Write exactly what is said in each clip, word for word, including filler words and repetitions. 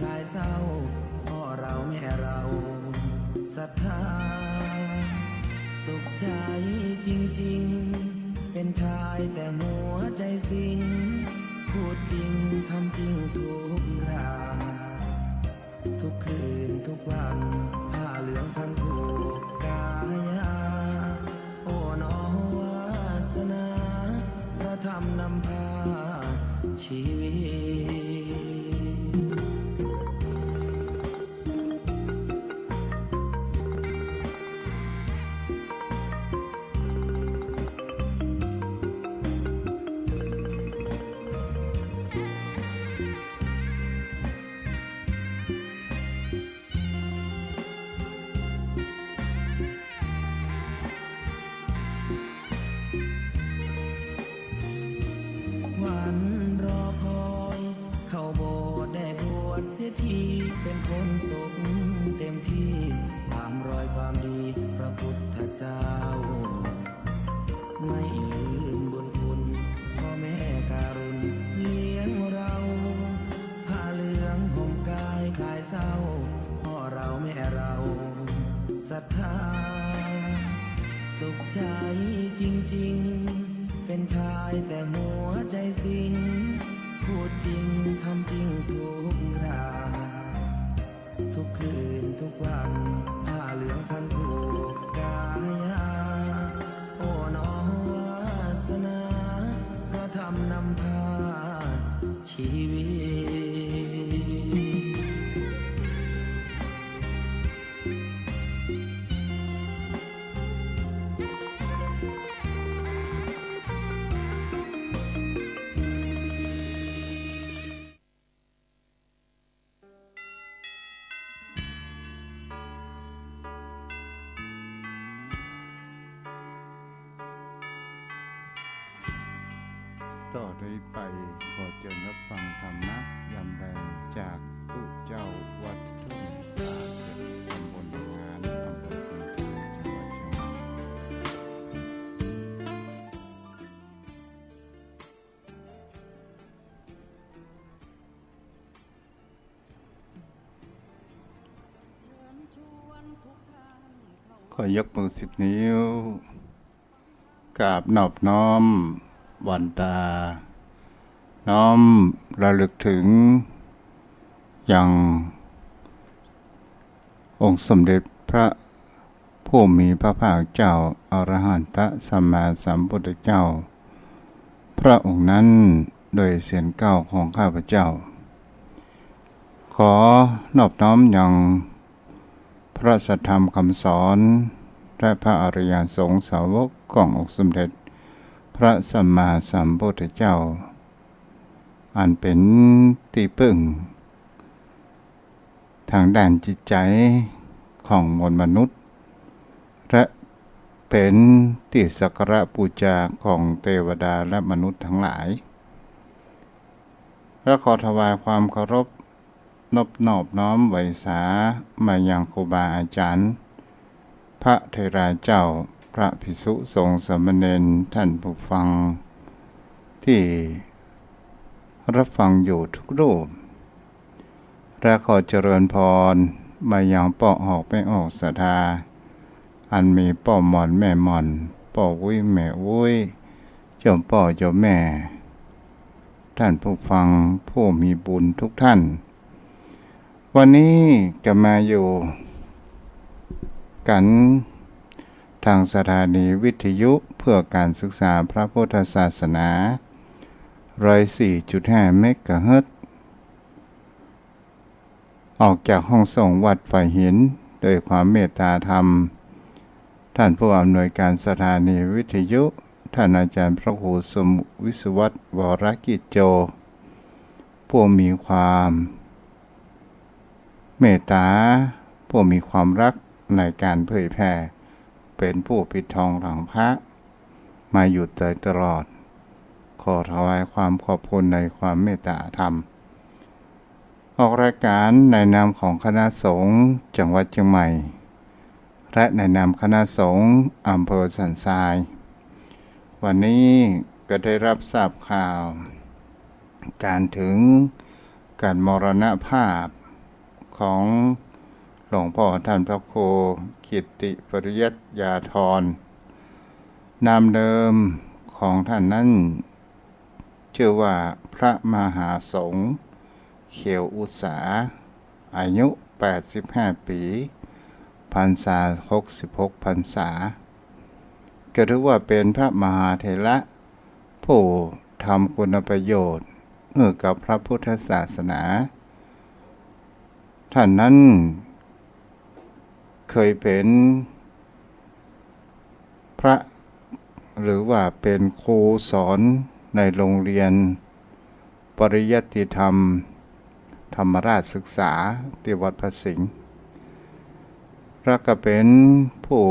คลายเศร้า เพราะเราแม่เราศรัทธา สุขใจจริงๆ เป็นชายแต่หัวใจสิง พูดจริงทำจริงทุกรา ทุกคืนทุกวัน ผ้าเหลืองพันผูกกายา โอ้หนอวาสนา พระธรรมนำพาชีวิต วันรอคอย เข้าโบสถ์ได้บวชเสียที เป็นคนสุขเต็มที่ ตามรอยความดีพระพุทธเจ้า ไม่ลืมบุญคุณพ่อแม่การุณเลี้ยงเรา ผ้าเหลืองห่มกายคลายเศร้า เพราะเราแม่เราศรัทธา สุขใจจริงๆ เป็นชายแต่หัวใจสิง พูดจริงทำจริงทุกรา ทุกคืนทุกวัน ผ้าเหลืองพันผูกกายา โอ้หนอวาสนา พระธรรมนำพาชีวิต ต่อนี้ไปขอเจิญรับฟังธรรมะยามแลงจากตุ๊เจ้าวัดทุ่งตาเก็ด ตำบลหนองหาน อำเภอเชียงคาน จังหวัดเชียงใหม่ ขอยกมือสิบนิ้ว กราบนอบน้อมหวั่นตา น้อมระลึกถึง ยังองค์สมเด็จพระผู้มีพระภาคเจ้า อรหันตสัมมาสัมพุทธเจ้า พระองค์นั้น โดยเสียงกล่าวของข้าพเจ้า ขอนอบน้อมยังพระสัทธรรมคำสอน และพระอริยสงฆ์สาวกขององค์สมเด็จพระสัมมาสัมพุทธเจ้า อันเป็นตี้พึ่ง ทางด้านจิตใจของมวลมนุษย์ และเป็นตี้สักการะปู๋จาของเตวดาและมนุษย์ตังหลาย และขอถวายความเคารพ นบนอบน้อมไหว้สา มายังครูบาอาจ๋ารย์ พระเถราเจ้า พระภิกษุสงฆ์สามเณร ท่านผู้ฟัง ตี้รับฟังอยู่ทุกรูป และขอเจริญพรมายังป้อออกแม่ออกศรัทธา อันมีป้อหม่อนแม่หม่อน ป้ออุ๊ยแม่อุ๊ย โยมป้อโยมแม่ ท่านผู้ฟังผู้มีบุญทุกท่าน วันนี้ก็มาอยู่กั๋นทางสถานีวิทยุเพื่อการศึกษาพระพุทธศาสนา ร้อยสี่จุดห้าเมกะเฮิรตซ์ ออกจากห้องส่งวัดฝายหิน โดยความเมตตาธรรม ท่านผู้อำนวยการสถานีวิทยุ ท่านอาจารย์พระครูสมุ วิศวัตร วรกิจโจ ผู้มีความเมตตา ผู้มีความรักในการเผยแผ่ เป็นผู้ปิดทองหลังพระมาอยู่โดยตลอด ขอถวายความขอบคุณในความเมตตาธรรม ออกรายการในนามของคณะสงฆ์จังหวัดเชียงใหม่ และในนามคณะสงฆ์อำเภอสันทราย วันนี้ก็ได้รับทราบข่าว ก๋านถึงก๋านมรณภาพ ของหลวงป้อต้านพระครูกิตติปริยัตยาธร นามเดิมของต้านนั้นจื้อว่าพระมหาสงฆ์เขียวอุษา อายุแปดสิบห้าปี๋ พรรษาหกสิบหกพรรษา ก็ถือว่าเป๋นพระมหาเถระผู้ทำคุณประโยชน์หื้อกับพระพุทธศาสนา ต้านนั้นเกยเป๋นพระ หรือว่าเป๋นครูสอนในโรงเฮียนปริยัติธรรมธรรมราชศึกษาตี้วัดพระสิงห์ แล้วก็เป๋นผู้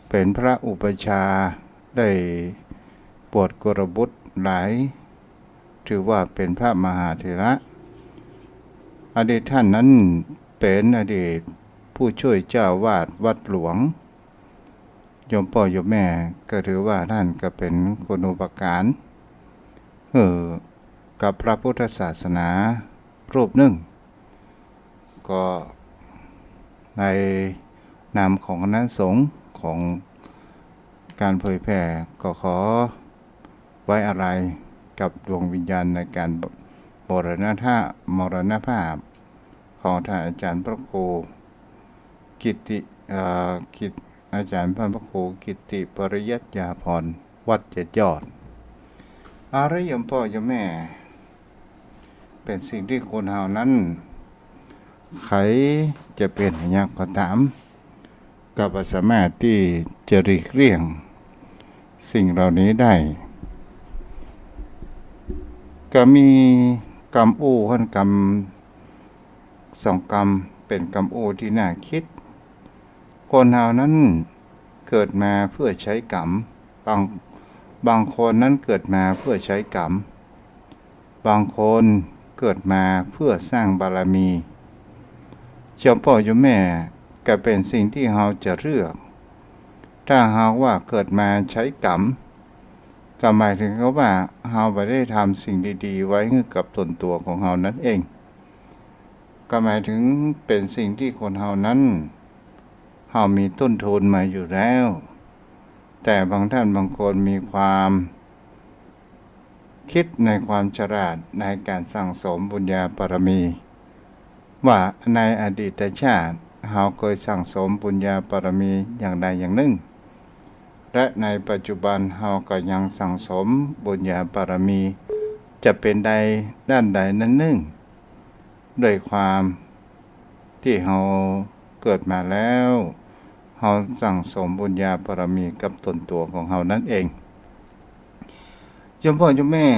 เป๋นพระอุปัชฌาย์ได้บวชกุลบุตรหลาย ถือว่าเป๋นพระมหาเถระ อดีตต้านนั้นเป๋นอดีตผู้จ้วยเจ้าอาวาสวัดหลวง โยมป้อโยมแม่ก็ถือว่าต้านก็เป๋นคุณูปการหื้อกับพระพุทธศาสนารูปนึ่ง ก็ในนามของคณะสงฆ์ของก๋านเผยแผ่ ก็ขอไว้อาลัยกับดวงวิญญาณในก๋านมรณภาพ มรณภาพของต้านอาจ๋ารย์พระครูกิตติ เอ่อ กิต อาจ๋ารย์พระครูกิตติปริยัตยาภรณ์ วัดเจ็ดยอด เอาละโยมป้อโยมแม่ เป๋นสิ่งตี้คนเฮานั้น ใผจะเป๋นอะหยังก็ต๋าม ก็บ่สามารถตี้จะหลีกเลี่ยงสิ่งเหล่านี้ได้ ก็มีกำอู้หั้นกำสองกำ เป๋นกำอู้ตี้น่าคิด คนเฮานั้นเกิดมาเพื่อใช้กรรม บาง บางคนนั้นเกิดมาเพื่อใช้กรรม บางคนเกิดมาเพื่อสร้างบารมี โยมป้อโยมแม่ ก็เป๋นสิ่งตี้เฮาจะเลือก ถ้าหากว่าเกิดมาใช้กรรม ก็หมายถึงกับว่าเฮาบ่ได้ทำสิ่งดีๆ ไว้หื้อกับตนตั๋วของเฮานั้นเอง ก็หมายถึงเป๋นสิ่งตี้คนเฮานั้น เฮามีต้นทุนมาอยู่แล้ว แต่บางต้านบางคนมีความคิดในความฉลาดในก๋านสั่งสมบุญญาบารมี ว่าในอดีตชาติเฮาเกยสั่งสมบุญญาบารมีอย่างใดอย่างนึ่ง และในปัจจุบันเฮาก็ยังสั่งสมบุญญาบารมี จะเป๋นใดด้านใดนั้นนึ่ง ด้วยความตี้เฮาเกิดมาแล้ว เฮาสั่งสมบุญญาบารมีกับตนตั๋วของเฮานั้นเอง โยมป้อโยมแม่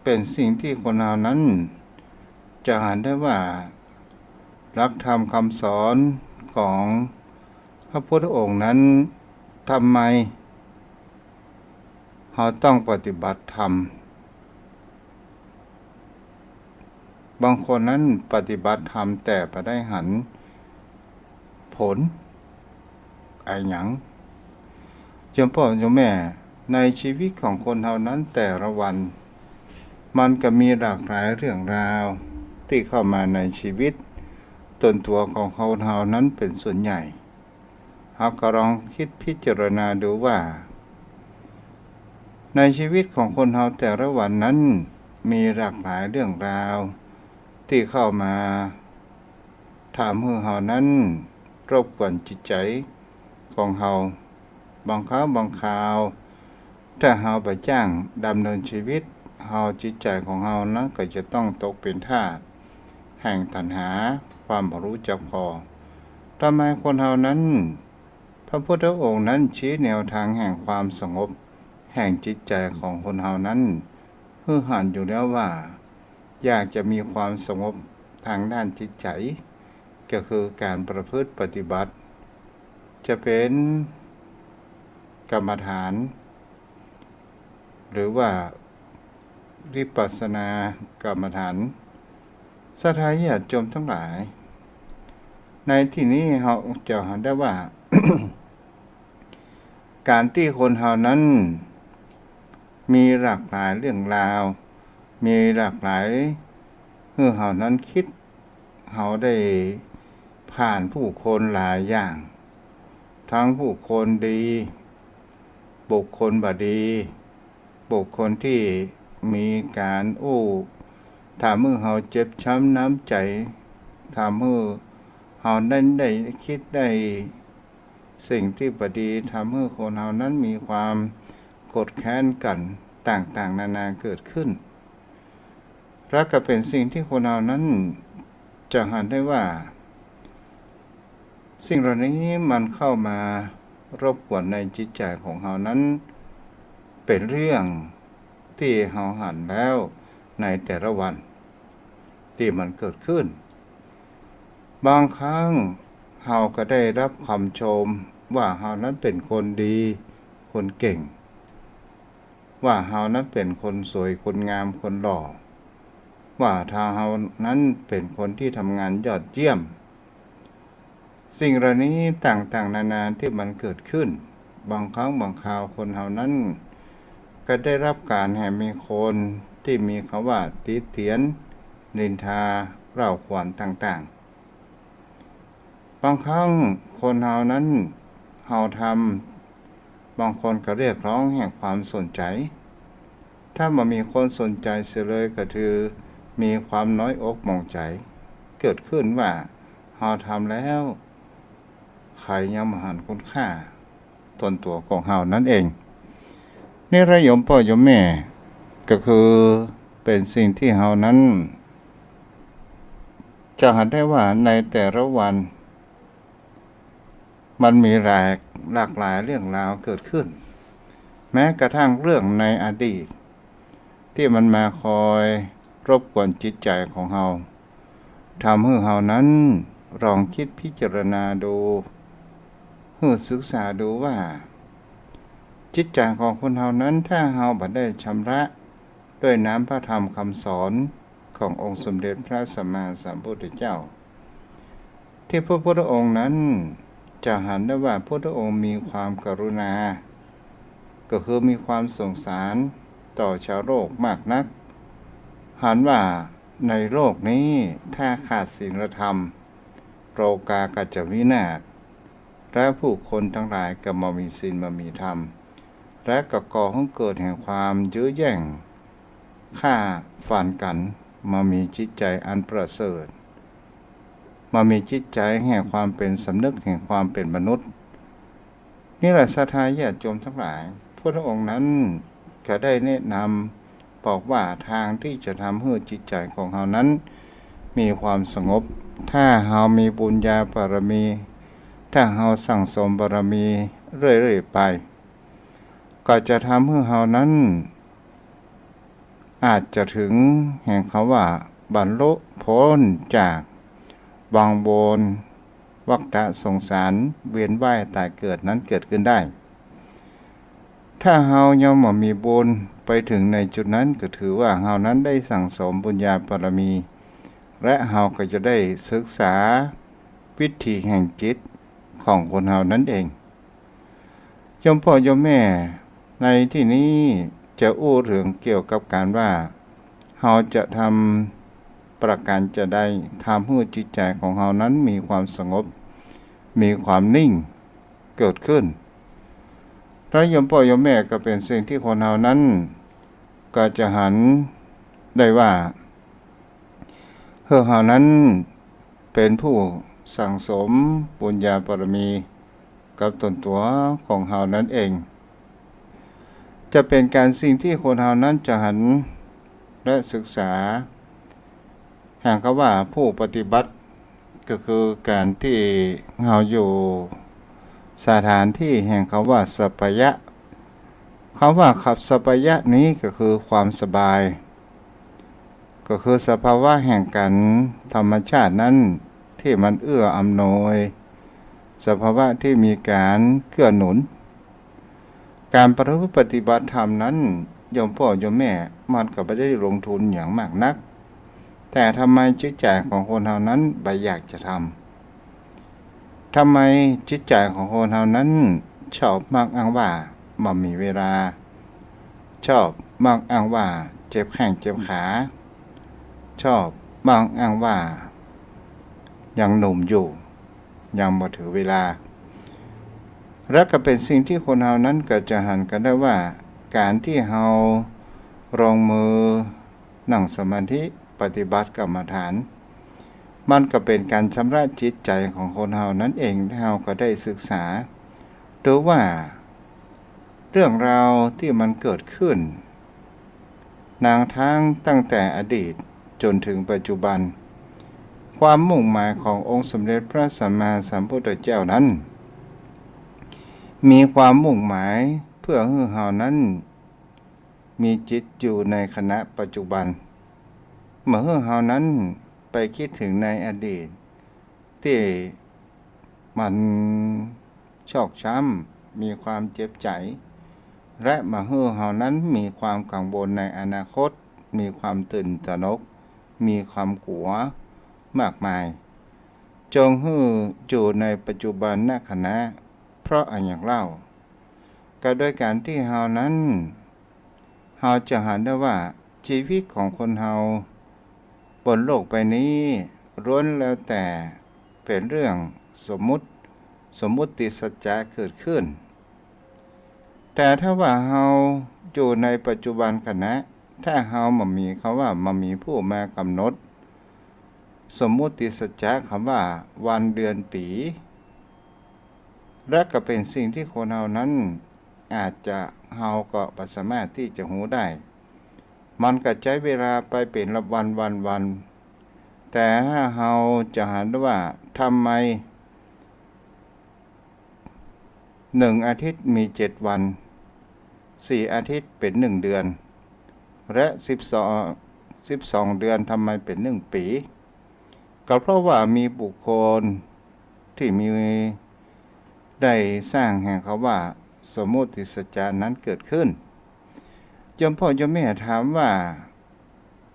เป๋นสิ่งตี้คนเฮานั้นจะหันได้ว่า หลักธรรมคำสอนของพระพุทธองค์นั้น ทำไมเฮาต้องปฏิบัติธรรม บางคนนั้นปฏิบัติธรรมแต่บ่ได้หันผลอะหยัง โยมป้อโยมแม่ ในชีวิตของคนเฮานั้นแต่ละวัน มันก็มีหลากหลายเรื่องราวตี้เข้ามาในชีวิตตนตั๋วของคนเฮานั้นเป๋นส่วนใหญ่ เฮาก็ลองคิดพิจารณาดูว่า ในชีวิตของคนเฮาแต่ละวันนั้น มีหลากหลายเรื่องราวตี้เข้ามา ทำหื้อเฮานั้นรบกวนจิตใจ๋ของเฮา บางคราวบางคราว ถ้าเฮาบ่จ้างดำเนินชีวิต เฮาจิตใจ๋ของเฮานั้นก็จะต้องตกเป๋นทาสแห่งตัณหา ความบ่ฮู้จักผ่อ ทำไมคนเฮานั้น พระพุทธองค์นั้นชี้แนวทางแห่งความสงบแห่งจิตใจ๋ของคนเฮานั้น หื้อหันอยู่แล้วว่า อยากจะมีความสงบทางด้านจิตใจ๋ ก็คือก๋านประพฤติปฏิบัติ จะเป๋นกรรมฐาน หรือว่าวิปัสสนากรรมฐาน ศรัทธาญาติโยมตังหลาย ในตี้นี้เฮาจะหันได้ว่า ก๋านตี้คนเฮานั้น มีหลากหลายเรื่องราว มีหลากหลาย หื้อเฮานั้นกึ๊ด เฮาได้ผ่านผู้คนหลายอย่าง ตึงผู้คนดี บุคคลบ่ดี บุคคลตี้มีก๋านอู้ ทำหื้อเฮาเจ็บจ๊ำน้ำใจ๋ ทำหื้อเฮานั้นได้กึ๊ดได้สิ่งตี้บ่ดี ทำหื้อคนเฮานั้นมีความโกรธแค้นกั๋นต่างๆ นานาเกิดขึ้น และก็เป๋นสิ่งตี้คนเฮานั้นจะหันได้ว่า สิ่งเหล่านี้มันเข้ามารบกวนในจิตใจ๋ของเฮานั้น เป๋นเรื่องตี้เฮาหันแล้วในแต่ละวันตี้มันเกิดขึ้น บางครั้งเฮาก็ได้ฮับกำชมว่าเฮานั้นเป๋นคนดี คนเก่ง ว่าเฮานั้นเป๋นคนสวย คนงาม คนหล่อ ว่าถ้าเฮานั้นเป๋นคนตี้ทำงานยอดเยี่ยม สิ่งเหล่านี้ต่างๆ นานาตี้มันเกิดขึ้น บางครั้งบางคราวคนเฮานั้นก็ได้ฮับก๋านแหมมีคนตี้มีกำว่าติเตียน นินทา เล่าขวัญต่างๆ บางครั้งคนเฮานั้น เฮาทำ บางคนก็เรียกร้องแห่งความสนใจ๋ ถ้าบ่มีคนสนใจ๋เสียเลยก็คือมีความน้อยอกหมองใจ๋เกิดขึ้นว่า เฮาทำแล้ว ใผยังบ่หันคุณค่าตนตั๋วของเฮานั้นเอง นี่แหละโยมป้อโยมแม่ ก็คือเป๋นสิ่งตี้เฮานั้น จะหันได้ว่าในแต่ละวัน มันมีหลาย หลากหลายเรื่องราวเกิดขึ้น แม้กระทั่งเรื่องในอดีต ตี้มันมาคอยรบกวนจิตใจ๋ของเฮา ทำหื้อเฮานั้นลองกึ๊ดพิจารณาดู หื้อศึกษาดูว่า จิตใจ๋ของคนเฮานั้น ถ้าเฮาบ่ได้ชำระด้วยน้ำพระธรรมกำสอน ขององค์สมเด็จพระสัมมาสัมพุทธเจ้า ตี้พระพุทธองค์นั้นจะหันได้ว่าพุทธองค์มีความกรุณา ก็คือมีความสงสารต่อชาวโลกมากนัก หันว่าในโลกนี้ถ้าขาดศีลธรรม โลกาก็จะวินาศ และผู้คนตังหลายก็บ่มีศีลบ่มีธรรม และก็ก่อหื้อเกิดแห่งความยื้อแย่ง ฆ่าฟันกั๋น บ่มีจิตใจ๋อันประเสริฐ บ่มีจิตใจ๋แห่งความเป๋นสำนึกแห่งความเป๋นมนุษย์ นี่แหละศรัทธาญาติโยมตังหลาย พุทธองค์นั้นก็ได้แนะนำบอกว่าตางตี้จะทำหื้อจิตใจ๋ของเฮานั้นมีความสงบ ถ้าเฮามีบุญญาบารมี ถ้าเฮาสั่งสมบารมีเรื่อยๆ ไป ก็จะทำหื้อเฮานั้น อาจจะเถิงแห่งกำว่าบรรลุป๊นจากวังวนวัฏฏะสงสารเวียนว่ายต๋ายเกิดนั้นเกิดขึ้นได้ ถ้าเฮายังบ่มีบุญไปเถิงในจุดนั้น ก็ถือว่าเฮานั้นได้สั่งสมบุญญาบารมี และเฮาก็จะได้ศึกษาวิถีแห่งจิตของคนเฮานั้นเอง โยมป้อโยมแม่ ในตี้นี้จะอู้เถิงเกี่ยวกับก๋านว่า เฮาจะทำประก๋านจะใด ทำหื้อจิตใจ๋ของเฮานั้นมีความสงบ มีความนิ่งเกิดขึ้น และโยมป้อโยมแม่ ก็เป๋นสิ่งตี้คนเฮานั้น ก็จะหันได้ว่า หื้อเฮานั้นเป๋นผู้สั่งสมบุญญาบารมีกับตนตั๋วของเฮานั้นเอง จะเป๋นก๋านสิ่งตี้คนเฮานั้นจะหันและศึกษา แห่งกำว่าผู้ปฏิบัติ ก็คือก๋านตี้เฮาอยู่สถานตี้แห่งกำว่าสัปปายะ กำว่าขับสัปปายะนี้ก็คือความสบาย ก็คือสภาวะแห่งก๋านธรรมชาตินั้นตี้มันเอื้ออำนวย สภาวะตี้มีก๋านเกื้อหนุน ก๋านประพฤติปฏิบัติธรรมนั้น โยมป้อโยมแม่ มันก็บ่ได้ลงทุนหยังมากนัก แต่ทำไมจิตใจ๋ของคนเฮานั้นบ่อยากจะทำ ทำไมจิตใจ๋ของคนเฮานั้นชอบมักอ้างว่าบ่มีเวลา ชอบมักอ้างว่าเจ็บแข้งเจ็บขา ชอบ บางอ้างว่ายังหนุ่มอยู่ ยังบ่ถือเวลา และก็เป๋นสิ่งตี้คนเฮานั้นก็จะหันกั๋นได้ว่า ก๋านตี้เฮาลงมือนั่งสมาธิปฏิบัติกรรมฐาน มันก็เป๋นก๋านชำระจิตใจ๋ของคนเฮานั้นเอง เฮาก็ได้ศึกษาดูว่าเรื่องราวตี้มันเกิดขึ้น นางทั้งตั้งแต่อดีตจ๋นเถิงปัจจุบัน ความมุ่งหมายขององค์สมเด็จพระสัมมาสัมพุทธเจ้านั้น มีความมุ่งหมายเปื้อหื้อเฮานั้นมีจิตอยู่ในขณะปัจจุบัน บ่หื้อเฮานั้นไปกึ๊ดเถิงในอดีตตี้ มันชอกช้ำ มีความเจ็บใจ๋ และบ่หื้อเฮานั้นมีความกังวลในอนาคต มีความตื่นตระหนก มีความกั๋วมากมาย จงหื้ออยู่ในปัจจุบันนขณะ เพราะอะหยังเล่า ก็โดยก๋านตี้เฮานั้น เฮาจะหันได้ว่าจีวิตของคนเฮาบนโลกใบนี้ล้วนแล้วแต่เป๋นเรื่องสมมุติ สมมุติสัจจะเกิดขึ้น แต่ถ้าว่าเฮาอยู่ในปัจจุบันขณะ ถ้าเฮาบ่มีกำว่า บ่มีผู้มากำหนดสมมุติสัจจะกำว่าวันเดือนปี๋ และก็เป๋นสิ่งตี้คนเฮานั้น อาจจะ เฮาก็บ่สามารถตี้จะฮู้ได้ มันก็ใจ๊เวลาไปเป๋นละวันวันวัน แต่ถ้าเฮาจะหันว่า ทำไมหนึ่งอาทิตย์มีเจ็ดวัน สี่อาทิตย์เป๋นหนึ่งเดือน และสิบสอง สิบสองเดือนทำไมเป๋นหนึ่งปี๋ ก็เพราะว่ามีบุคคลตี้มี ได้สร้างแห่งกำว่าสมมุติสัจจะนั้นเกิดขึ้น โยมป้อโยมแม่ถามว่า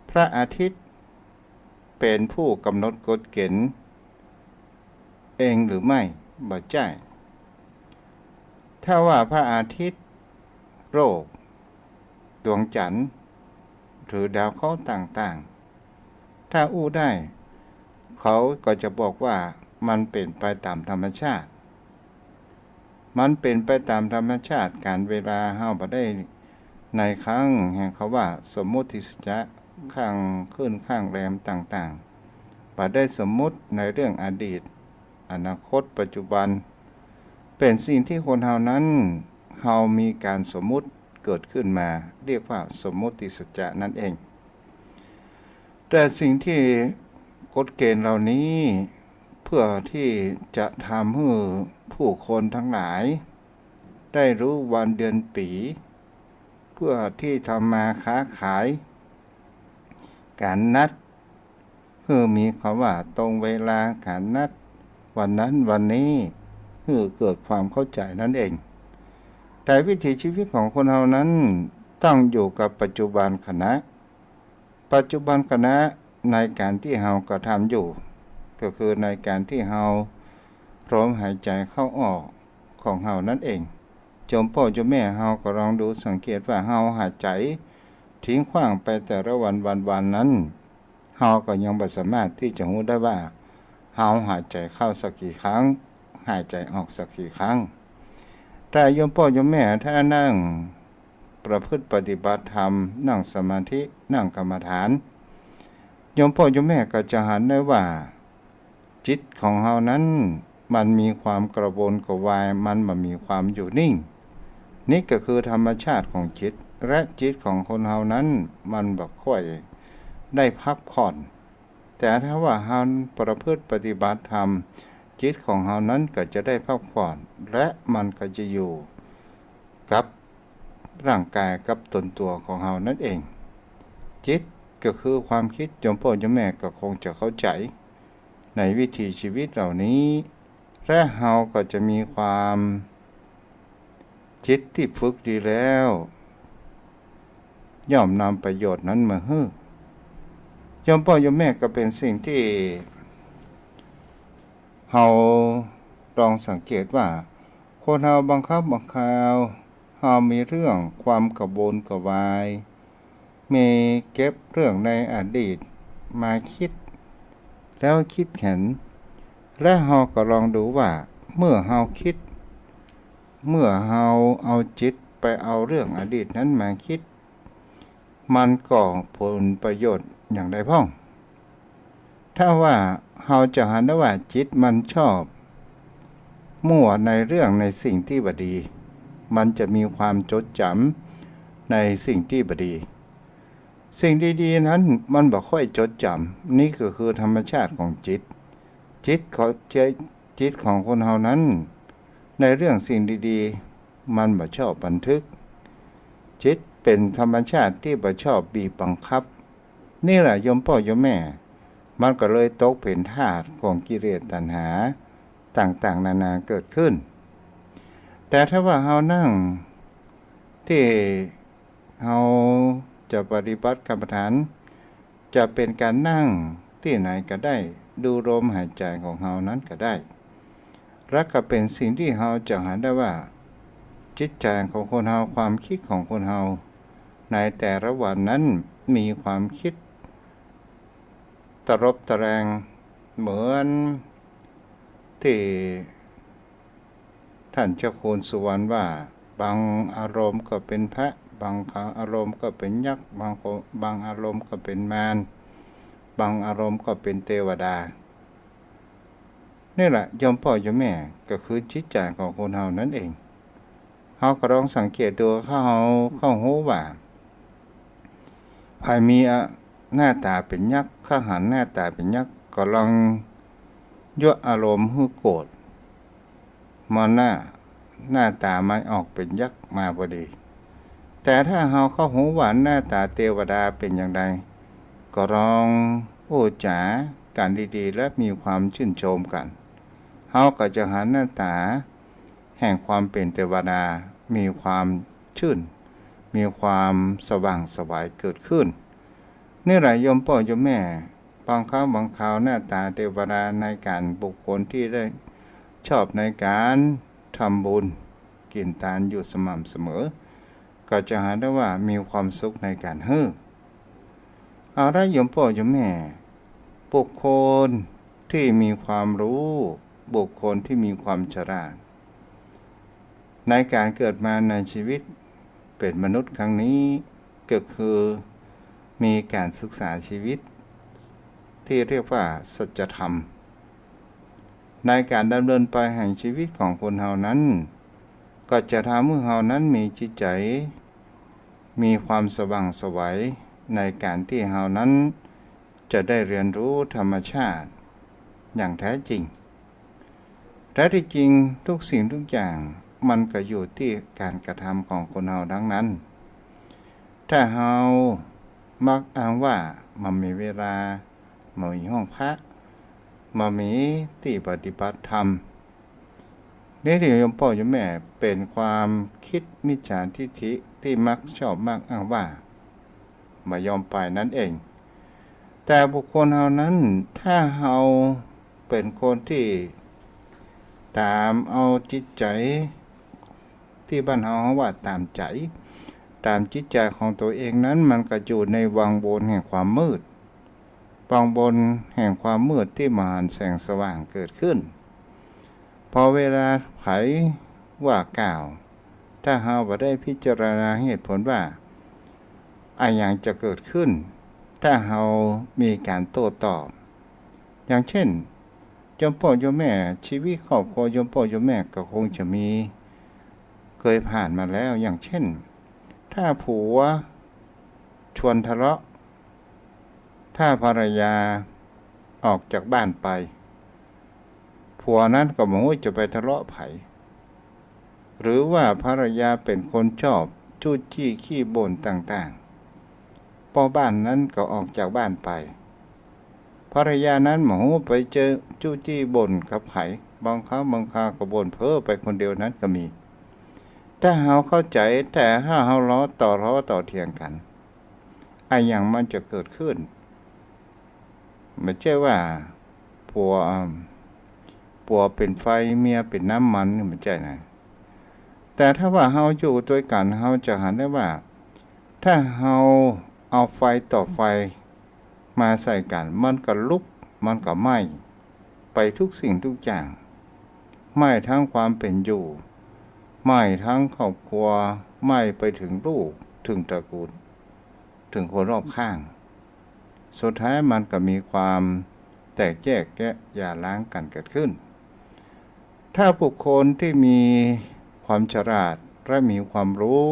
พระอาทิตย์เป๋นผู้กำหนดกฎเก๋ณฑ์เองหรือไม่ บ่ใจ้ ถ้าว่าพระอาทิตย์ โลก ดวงจันทร์ หรือดาวเคราะห์ต่างๆ ถ้าอู้ได้ เขาก็จะบอกว่ามันเป๋นไปต๋ามธรรมชาติ มันเป๋นไปต๋ามธรรมชาติ ก๋านเวลาเฮาบ่ได้ในครั้งแห่งกำว่าสมมุติสัจจะ ข้างขึ้นข้างแรมต่างๆ บ่ได้สมมุติในเรื่องอดีต อนาคต ปัจจุบัน เป๋นสิ่งตี้คนเฮานั้น เฮามีก๋านสมมุติเกิดขึ้นมา เรียกว่าสมมุติสัจจะนั้นเอง แต่สิ่งตี้กฎเก๋ณฑ์เหล่านี้ เปื้อตี้จะทำหื้อผู้คนตังหลาย ได้ฮู้วันเดือนปี๋ เปื้อตี้ทำมาค้าขาย ก๋านนัด หื้อมีกำว่าตรงเวลา ก๋านนัดวันนั้นวันนี้ หื้อเกิดความเข้าใจ๋นั้นเอง แต่วิถีชีวิตของคนเฮานั้น ต้องอยู่กับปัจจุบันขณะ ปัจจุบันขณะในก๋านตี้เฮากระทำอยู่ ก็คือในก๋านตี้เฮาลมหายใจ๋เข้าออกของเฮานั้นเอง โยมป้อโยมแม่เฮาก็ลองดูสังเกตว่าเฮาหายใจ๋ทิ้งขว้างไปแต่ละวันวันวันนั้น เฮาก็ยังบ่สามารถตี้จะฮู้ได้ว่า เฮาหายใจ๋เข้าสักกี่ครั้ง หายใจ๋ออกสักกี่ครั้ง แต่โยมป้อโยมแม่ถ้านั่งประพฤติปฏิบัติธรรม นั่งสมาธิ นั่งกรรมฐาน โยมป้อโยมแม่ก็จะหันได้ว่า จิตของเฮานั้น มันมีความกระวนกระวาย มันบ่มีความอยู่นิ่ง นี่ก็คือธรรมชาติของจิต และจิตของคนเฮานั้น มันบ่ค่อยได้พักผ่อน แต่ถ้าว่าเฮาประพฤติปฏิบัติธรรม จิตของเฮานั้นก็จะได้พักผ่อน และมันก็จะอยู่กับร่างกายกับตนตั๋วของเฮานั้นเอง จิตก็คือความกึ๊ด โยมป้อโยมแม่ก็คงจะเข้าใจ๋ ในวิถีชีวิตเหล่านี้ และเฮาก็จะมีความกึ๊ดตี้ฝึกดีแล้ว ย่อมนำประโยชน์นั้นมาหื้อ โยมป้อโยมแม่ก็เป๋นสิ่งตี้เฮาลองสังเกตว่า คนเฮาบางครั้งบางคราว เฮามีเรื่องความกระวนกระวาย มีเก็บเรื่องในอดีตมากึ๊ด แล้วกึ๊ดหัน และเฮาก็ลองดูว่า เมื่อเฮาคิด เมื่อเฮาเอาจิตไปเอาเรื่องอดีตนั้นมาคิด มันก่อผลประโยชน์อย่างใดพ่อง ถ้าว่าเฮาจะหันได้ว่าจิตมันชอบมั่วในเรื่องในสิ่งตี้บ่ดี มันจะมีความจดจ๋ำในสิ่งตี้บ่ดี สิ่งดีๆ นั้นมันบ่ค่อยจดจ๋ำ นี่ก็คือธรรมชาติของจิต จิตของ จิตของคนเฮานั้น ในเรื่องสิ่งดีๆ มันบ่ชอบบันทึก จิตเป๋นธรรมชาติตี้บ่ชอบบีบบังคับ นี่แหละโยมป้อโยมแม่ มันก็เลยตกเป๋นทาสของกิเลสตัณหาต่างๆ นานาเกิดขึ้น แต่ถ้าว่าเฮานั่งตี้ เฮาจะปฏิบัติกรรมฐาน จะเป๋นก๋านนั่งตี้ไหนก็ได้ ดูลมหายใจ๋ของเฮานั้นก็ได้ และก็เป๋นสิ่งตี้เฮาจะหันได้ว่า จิตใจ๋ของคนเฮา ความกึ๊ดของคนเฮา ในแต่ละวันนั้นมีความกึ๊ดตะลบตะแลง เหมือนตี้ ท่านเจ้าคุณสุวรรณว่า บางอารมณ์ก็เป๋นพระ บางอารมณ์ก็เป๋นยักษ์ บางก็ บางอารมณ์ก็เป๋นมาร บางอารมณ์ก็เป๋นเตวดา นี่แหละโยมป้อโยมแม่ ก็คือจิตใจ๋ของคนเฮานั้นเอง เฮาก็ลองสังเกตดู เฮา เฮาฮู้ว่า ใผมีอะ หน้าต๋าเป๋นยักษ์ เฮาหันหน้าต๋าเป๋นยักษ์ ก็ลองยั่วอารมณ์หื้อโกรธ มองหน้า หน้าต๋ามันออกเป๋นยักษ์มาพอดี แต่ถ้าเฮา เฮาฮู้ว่าหน้าต๋าเตวดาเป๋นอย่างใด ก็ลองอู้จ๋ากั๋นดีๆ และมีความจื้นโชมกั๋น เฮาก็จะหันหน้าต๋าแห่งความเป๋นเตวดา มีความจื้น มีความสว่างไสวเกิดขึ้น นี่แหละโยมป้อโยมแม่ บางครั้งบางคราวหน้าต๋าเตวดาในก๋านบุคคลตี้ได้ชอบในก๋านทำบุญ กิ๋นตานอยู่สม่ำเสมอ ก็จะหันได้ว่ามีความสุขในก๋านหื้อ เอาละโยมป้อโยมแม่ บุคคลตี้มีความฮู้ บุคคลตี้มีความฉลาด ในก๋านเกิดมาในชีวิตเป๋นมนุษย์ครั้งนี้ ก็คือมีก๋านศึกษาชีวิตตี้เรียกว่าสัจธรรม ในก๋านดำเนินไปแห่งชีวิตของคนเฮานั้น ก็จะทำหื้อเฮานั้นมีจิตใจ๋ มีความสว่างไสวในก๋านตี้เฮานั้นจะได้เฮียนฮู้ธรรมชาติอย่างแท้จริง แท้ตี้จริงทุกสิ่งทุกอย่างมันก็อยู่ตี้ก๋านกระทำของคนเฮาตังนั้น ถ้าเฮามักอ้างว่าบ่มีเวลา บ่มีห้องพระ บ่มีตี้ปฏิบัติธรรม นี่แหละโยมป้อโยมแม่ เป๋นความกึ๊ดมิจฉาทิฏฐิตี้มักชอบมักอ้างว่าบ่ยอมไปนั้นเอง แต่บุคคลเฮานั้น ถ้าเฮาเป๋นคนตี้ต๋ามเอาจิตใจ๋ ตี้บ้านเฮา เฮาว่าต๋ามใจ๋ ต๋ามจิตใจ๋ของตั๋วเองนั้น มันก็อยู่ในวังวนแห่งความมืด วังวนแห่งความมืดตี้บ่หันแสงสว่างเกิดขึ้น พอเวลาใผว่ากล่าว ถ้าเฮาบ่ได้พิจารณาเหตุผลว่าอะหยังจะเกิดขึ้น ถ้าเฮามีก๋านโต้ตอบ อย่างเช่น โยมป้อโยมแม่ ชีวิตครอบครัวโยมป้อโยมแม่ก็คงจะมี เกยผ่านมาแล้ว อย่างเช่น ถ้าผัวชวนทะเลาะ ถ้าภรรยาออกจากบ้านไป ผัวนั้นก็บ่ฮู้จะไปทะเลาะใผ หรือว่าภรรยาเป๋นคนชอบจู้จี้ขี้บ่นต่างๆ ป้อบ้านนั้นก็ออกจากบ้านไป ภรรยานั้นบ่ฮู้ไปเจอจู้จี้บ่นกับใผ บางครั้งบางคราวก็บ่นเพ้อไปคนเดียวนั้นก็มี ถ้าเฮาเข้าใจ๋ แต่ถ้าเฮาเลาะต่อเลาะต่อเถียงกั๋น อะหยังมันจะเกิดขึ้น บ่ใจ้ว่าผัว ผัวเป๋นไฟ เมียเป๋นน้ำมัน นี่บ่ใจ้นะ แต่ถ้าว่าเฮาอยู่ตวยกั๋น เฮาจะหันได้ว่า ถ้าเฮาเอาไฟต่อไฟมาใส่กั๋น มันก็ลุก มันก็ไหม้ไปทุกสิ่งทุกอย่าง ไหม้ทั้งความเป๋นอยู่ ไหม้ทั้งครอบครัว ไหม้ไปถึงลูก ถึงตระกูล ถึงคนรอบข้าง สุดท้ายมันก็มีความแตกแยกและหย่าร้างกั๋นเกิดขึ้น ถ้าบุคคลตี้มีความฉลาดและมีความฮู้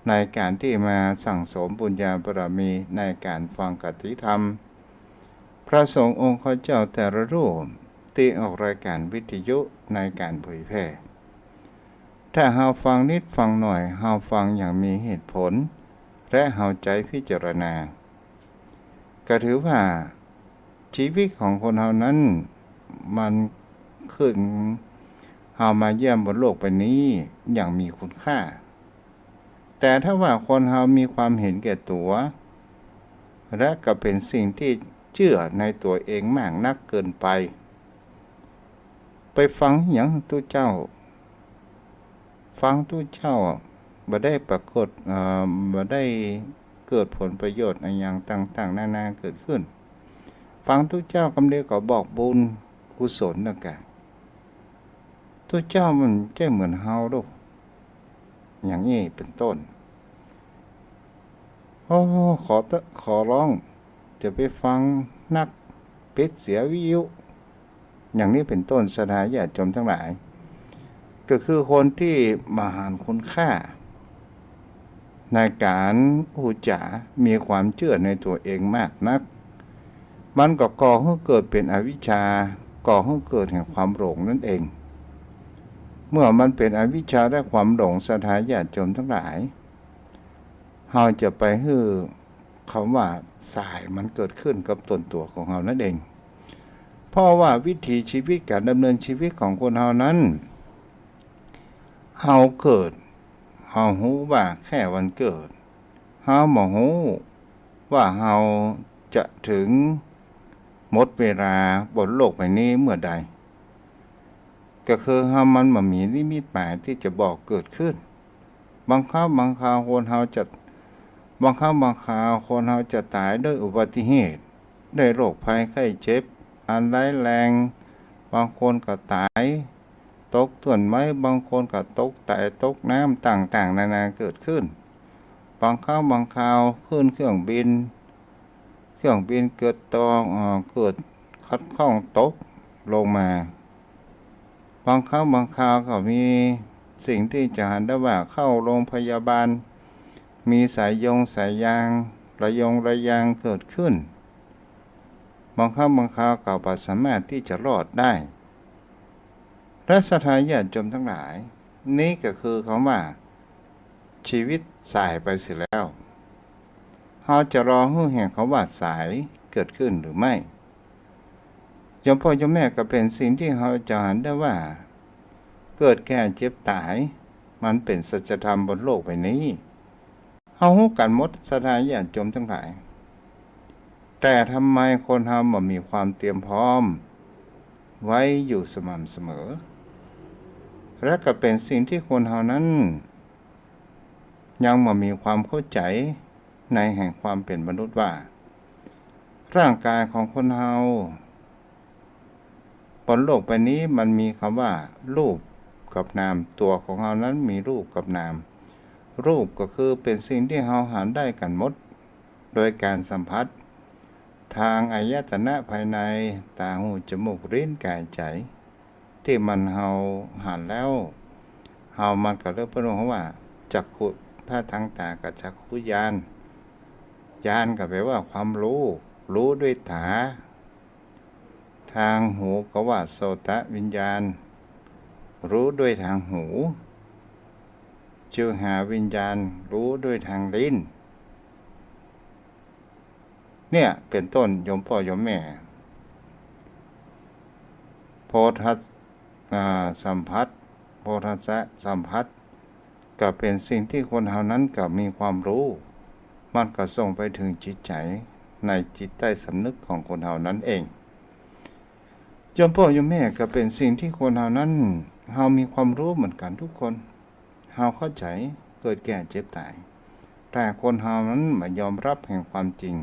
ในก๋านตี้มาสั่งสมบุญญาบารมีในก๋านฟังคติธรรม พระสงฆ์องค์ข้าเจ้าแต่ละรูปตี้ออกรายก๋านวิทยุในก๋านเผยแผ่ ถ้าเฮาฟังนิดฟังหน่อย เฮาฟังอย่างมีเหตุผล และเฮาใจ๊พิจารณา ก็ถือว่าชีวิตของคนเฮานั้น มันขึ้น เฮามาเยี่ยมบนโลกใบนี้อย่างมีคุณค่า แต่ถ้าว่าคนเฮามีความเห็นแก่ตั๋ว และก็เป๋นสิ่งตี้เจื้อในตั๋วเองมากนักเกินไป ไปฟังหยังตุ๊เจ้า ฟังตุ๊เจ้าอะ บ่ได้ปรากฏ เอ่อ บ่ได้เกิดผลประโยชน์อะหยังต่างๆ นานาเกิดขึ้น ฟังตุ๊เจ้ากำเดียวก็บอกบุญกุศลแล้วกะ ตุ๊เจ้ามันใจ้เหมือนเฮาดอก อย่างนี้เป๋นต้น โอ้ ขอเต๊อะ ขอร้อง จะไปฟังนัก ปิดเสียวิทยุ อย่างนี้เป๋นต้น ศรัทธาญาติโยมตังหลาย ก็คือคนตี้บ่หันคุณค่าในก๋านอู้จ๋า มีความเจื้อในตั๋วเองมากนัก มันก็ก่อหื้อเกิดเป๋นอวิชชา ก่อหื้อเกิดแห่งความหลงนั่นเอง เมื่อมันเป๋นอวิชชาและความหลง ศรัทธาญาติโยมตังหลาย เฮาจะไปหื้อ คำว่าสายมันเกิดขึ้นกับตนตั๋วของเฮานั่นเอง เพราะว่าวิถีชีวิต ก๋านดำเนินชีวิตของคนเฮานั้น เฮาเกิด เฮาฮู้ว่าแค่วันเกิด เฮาบ่ฮู้ว่าเฮาจะถึงหมดเวลาบนโลกใบนี้เมื่อใด ก็คือเฮา มันบ่มีนิมิตหมายตี้จะบอกเกิดขึ้น บางครั้งบางคราวคนเฮาจะ บางครั้งบางคราวคนเฮาจะต๋ายด้วยอุบัติเหตุ ด้วยโรคภัยไข้เจ็บอันร้ายแรง บางคนก็ต๋ายตกต้นไม้ บางคนก็ตกต๋ายตกน้ำ ต่างๆ นานาเกิดขึ้น บางครั้งบางคราวขึ้นเครื่องบิน เครื่องบินเกิดตก เอ่อ เกิดขัดข้องตกลงมา บางครั้งบางคราวก็มีสิ่งตี้จะหันได้ว่าเข้าโรงพยาบาล มีสายยงสายยาง ระยงระยางเกิดขึ้น บางครั้งบางคราวก็บ่สามารถตี้จะรอดได้ และศรัทธาญาติโยมตังหลาย นี้ก็คือคำว่าชีวิตสายไปเสียแล้ว เฮาจะรอหื้อแห่งคำว่าสายเกิดขึ้นหรือไม่ โยมพ่อโยมแม่ ก็เป๋นสิ่งตี้เฮาจะหันได้ว่า เกิดแก่เจ็บต๋าย มันเป๋นสัจธรรมบนโลกใบนี้ เฮาฮู้กั๋นหมด ศรัทธาญาติโยมตังหลาย แต่ทำไมคนเฮาบ่มีความเตรียมพร้อมไว้อยู่สม่ำเสมอ และก็เป๋นสิ่งตี้คนเฮานั้น ยังบ่มีความเข้าใจ๋ในแห่งความเป๋นมนุษย์ว่า ร่างกายของคนเฮาบนโลกใบนี้มันมีคำว่ารูปกับนาม ตั๋วของเฮานั้นมีรูปกับนาม รูปก็คือเป๋นสิ่งตี้เฮาหันได้กั๋นหมด โดยก๋านสัมผัส ทางอายตนะภายใน ต๋า หู จมูก ลิ้น ก๋าย ใจ๋ ตี้มันเฮาหันแล้ว เฮามันก็เลยเปิ้นว่าจักขุ ถ้าตางต๋าก็จักขุญาณ ญาณก็แปลว่าความฮู้ ฮู้ด้วยต๋า ตางหูก็ว่าโสตวิญญาณ ฮู้ด้วยตางหู จิวหาวิญญาณ ฮู้ด้วยตางลิ้น เนี่ยเป๋นต้น โยมพ่อโยมแม่ โผฏฐัส อ่า สัมผัส โผฏฐัสสะสัมผัส ก็เป๋นสิ่งตี้คนเฮานั้นก็มีความฮู้ มันก็ส่งไปเถิงจิตใจ๋ในจิตใต้สำนึกของคนเฮานั้นเอง โยมพ่อโยมแม่ ก็เป๋นสิ่งตี้คนเฮานั้น เฮามีความฮู้เหมือนกั๋นทุกคน เฮาเข้าใจ๋เกิดแก่เจ็บต๋าย แต่คนเฮานั้นบ่ยอมฮับแห่งความจริง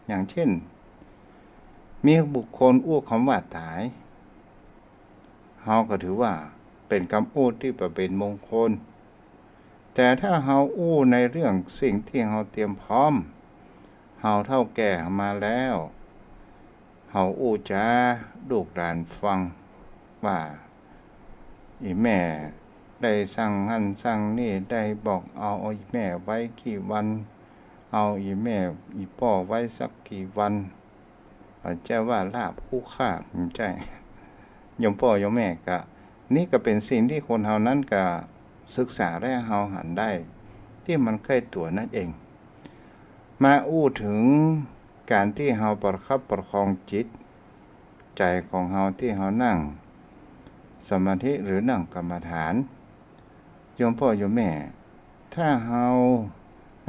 อย่างเช่น มีบุคคลอู้กำว่าต๋าย เฮาก็ถือว่าเป๋นกำอู้ตี้บ่เป๋นมงคล แต่ถ้าเฮาอู้ในเรื่องสิ่งตี้เฮาเตรียมพร้อม เฮาเฒ่าแก่มาแล้ว เฮาอู้จาลูกหลานฟังว่า อี่แม่ได้สั่งหั้นสั่งนี่ ได้บอกเอาอี่แม่ไว้กี่วัน เอาอี่แม่อี่ป้อไว้สักกี่วัน บ่ใจ้ว่าลาบฮู้คาบ บ่ใจ้ โยมป้อโยมแม่ก็ นี่ก็เป๋นสิ่งตี้คนเฮานั้นก็ศึกษาและเฮาหันได้ ตี้มันใก้ตั๋วนั่นเอง มาอู้เถิงก๋านตี้เฮาประคับประคองจิตใจ๋ของเฮาตี้เฮานั่งสมาธิหรือนั่งกรรมฐาน โยมป้อโยมแม่ ถ้าเฮา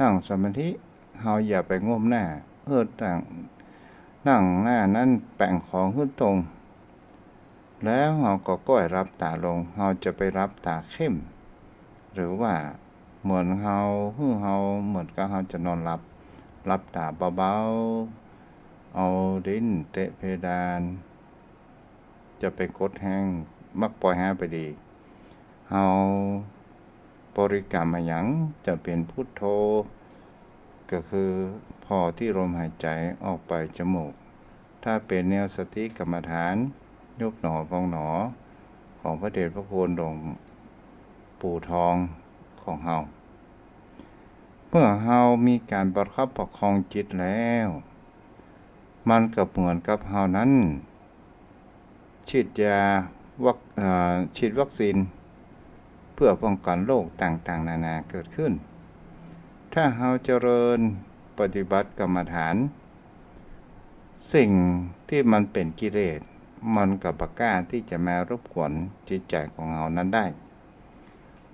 นั่งสมาธิ เฮาอย่าไปก้มหน้า หื้อตางนั่งหน้านั้นแป๋งขอหื้อตรง แล้วเฮาก็ก้อยหลับต๋าลง เฮาจะไปหลับต๋าเข้ม หรือว่าเหมือนเฮา หื้อเฮาเหมือนกับเฮาจะนอนหลับ หลับต๋าเบาๆ เอาลิ้นเตะเพดาน จะไปกดแฮง มักปล่อยหายไปดี เฮาบริกรรมอะหยัง จะเป๋นพุทโธ ก็คือผ่อตี้ลมหายใจ๋ออกไปจมูก ถ้าเป๋นแนวสติกรรมฐาน ยุบหนอพองหนอ ของพระเดชพระคุณหลวงปู่ทองของเฮา เมื่อเฮามีก๋านประคับประคองจิตแล้ว มันก็เหมือนกับเฮานั้น ฉีดยาวัค- เอ่อ ฉีดวัคซีน เพื่อป้องกันโรคต่างๆ นานาเกิดขึ้น ถ้าเฮาเจริญปฏิบัติกรรมฐาน สิ่งตี้มันเป๋นกิเลส มันก็บ่กล้าตี้จะมารบกวนจิตใจ๋ของเฮานั้นได้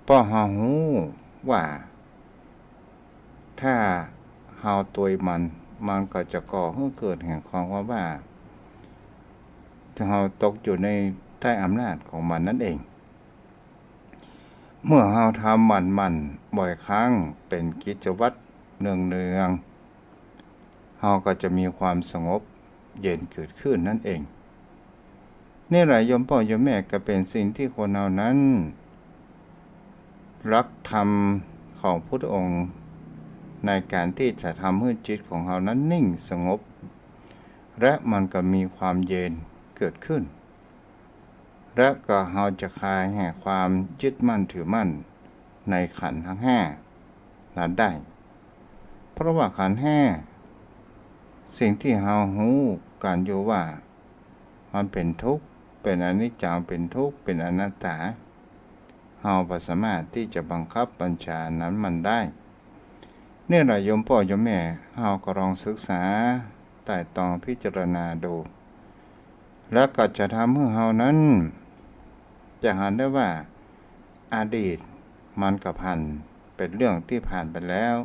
เพราะเฮาฮู้ว่า ถ้าเฮาตวยมัน มันก็จะก่อหื้อเกิดแห่งความว่า เฮาตกอยู่ในใต้อำนาจของมันนั่นเอง เมื่อเฮาทำหมั่นๆ บ่อยครั้ง เป๋นกิจวัตรเนืองๆ เฮาก็จะมีความสงบเย็นเกิดขึ้นนั่นเอง นี่แหละโยมป้อโยมแม่ ก็เป๋นสิ่งตี้คนเฮานั้น หลักธรรมของพุทธองค์ ในก๋านตี้จะทำหื้อจิตของเฮานั้นนิ่งสงบ และมันก็มีความเย็นเกิดขึ้น และก็เฮาจะคลายแห่งความยึดมั่นถือมั่นในขันธ์ทั้งห้านั้นได้ เพราะว่าขันธ์ห้า สิ่งตี้เฮาฮู้กั๋นอยู่ว่า มันเป๋นทุกข์ เป๋นอนิจจัง เป๋นทุกข์ เป๋นอนัตตา เฮาบ่สามารถตี้จะบังคับบัญชานั้นมันได้ นี่แหละโยมป้อโยมแม่ เฮาก็ลองศึกษาไตร่ตรองพิจารณาดู แล้วก็จะทำหื้อเฮานั้น จะหันได้ว่า อดีตมันก็ผ่าน เป๋นเรื่องตี้ผ่านไปแล้ว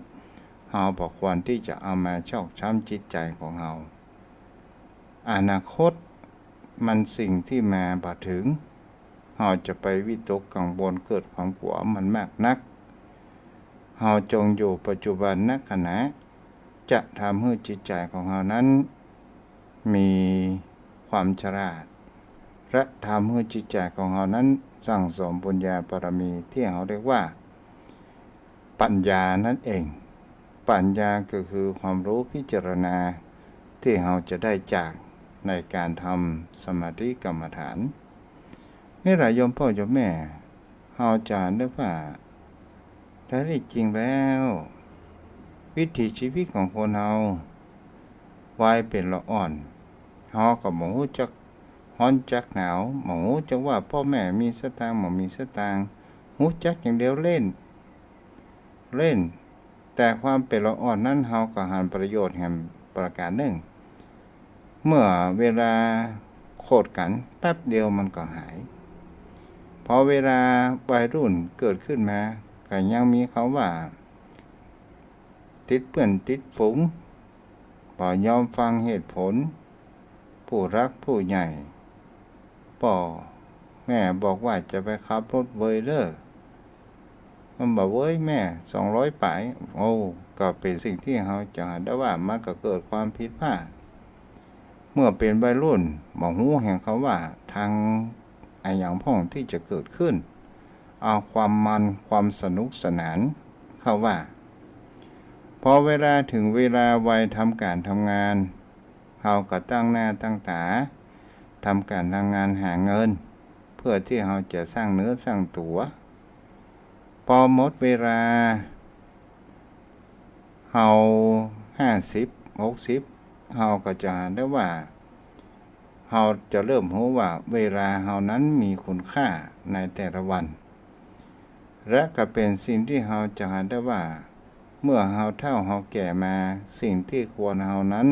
เฮาบ่ควรตี้จะเอามาชอกช้ำจิตใจ๋ของเฮา อนาคตมันสิ่งตี้มาบ่เถิง เฮาจะไปวิตกกังวลเกิดความกั๋วมันมากนัก เฮาจงอยู่ปัจจุบันขณะ จะทำหื้อจิตใจ๋ของเฮานั้น มีความฉลาด และทำหื้อจิตใจ๋ของเฮานั้นสั่งสมบุญญาบารมีตี้เฮาเรียกว่า ปัญญานั่นเอง ปัญญาก็คือความฮู้พิจารณาตี้เฮาจะได้จากในก๋านทำสมาธิกรรมฐาน นี่แหละโยมป้อโยมแม่ เฮาจะนึกว่า แท้จริงแล้ว วิถีชีวิตของคนเฮา วัยเป๋นละอ่อน เฮาก็บ่ฮู้จักฮ้อนจักหนาว บ่ฮู้จักว่าป้อแม่มีสตางค์ บ่มีสตางค์ ฮู้จักอย่างเดียวเล่น เล่น แต่ความเป๋นละอ่อนนั้น เฮาก็หันประโยชน์แหมประก๋านนึ่ง เมื่อเวลาโขดกั๋นแป๊บเดียวมันก็หาย พอเวลาวัยรุ่นเกิดขึ้นมา ก็ยังมีกำว่า ติดเปื้อนติดฝูง บ่ยอมฟังเหตุผล ผู้หลักผู้ใหญ่ ป้อแม่บอกว่าจะไปขับรถเวยเล่อ มันบ่เวยแม่ สองร้อยป๋าย โอ้ ก็เป๋นสิ่งตี้เฮาจะหันได้ว่ามันก็เกิดความผิดพลาด เมื่อเป๋นวัยรุ่น บ่ฮู้แหงเขาว่า ทางอะหยังพ่องตี้จะเกิดขึ้น เอาความมัน ความสนุกสนานเข้าว่า พอเวลาเถิงเวลาวัยทำก๋านทำงาน เฮาก็ตั้งหน้าตั้งต๋าทำก๋านทำงานหาเงิน เพื่อตี้เฮาจะสร้างเนื้อสร้างตั๋ว ปอหมดเวลา เฮาห้าสิบ หกสิบ เฮาก็จะหันได้ว่า เฮาจะเริ่มฮู้ว่าเวลาเฮานั้นมีคุณค่าในแต่ละวัน และก็เป๋นสิ่งตี้เฮาจะหันได้ว่า เมื่อเฮาเฒ่าเฮาแก่มา สิ่งตี้ควรเฮานั้น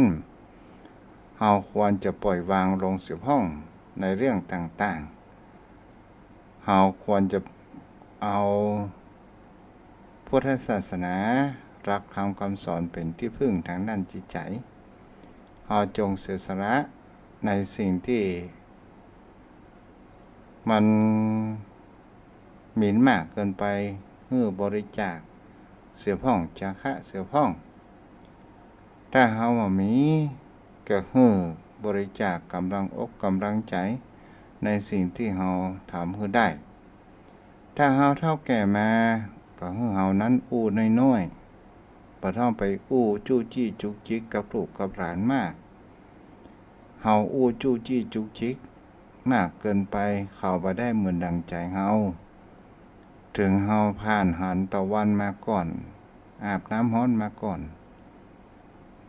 เฮาควรจะปล่อยวางลงเสียพ่องในเรื่องต่างๆ เฮาควรจะเอาพุทธศาสนา หลักธรรมคำสอนเป๋นตี้พึ่งตางด้านจิตใจ๋ เฮาจงเสียสละในสิ่งตี้มันหมิ่นมากเกินไป หื้อบริจาคเสียพ่อง จาคะเสียพ่อง ถ้าเฮาบ่มี ก็หื้อบริจาคก๋ำลังอกก๋ำลังใจ๋ในสิ่งตี้เฮาทำหื้อได้ ถ้าเฮาเฒ่าแก่มา ก็หื้อเฮานั้นอู้น้อยๆ บ่ต้องไปอู้จู้จี้จุกจิกกับลูกกับหลานมาก เฮาอู้จู้จี้จุกจิกมากเกินไป เขาบ่ได้เหมือนดั่งใจ๋เฮา เถิงเฮาผ่านหาญตะวันมาก่อน อาบน้ำฮ้อนมาก่อน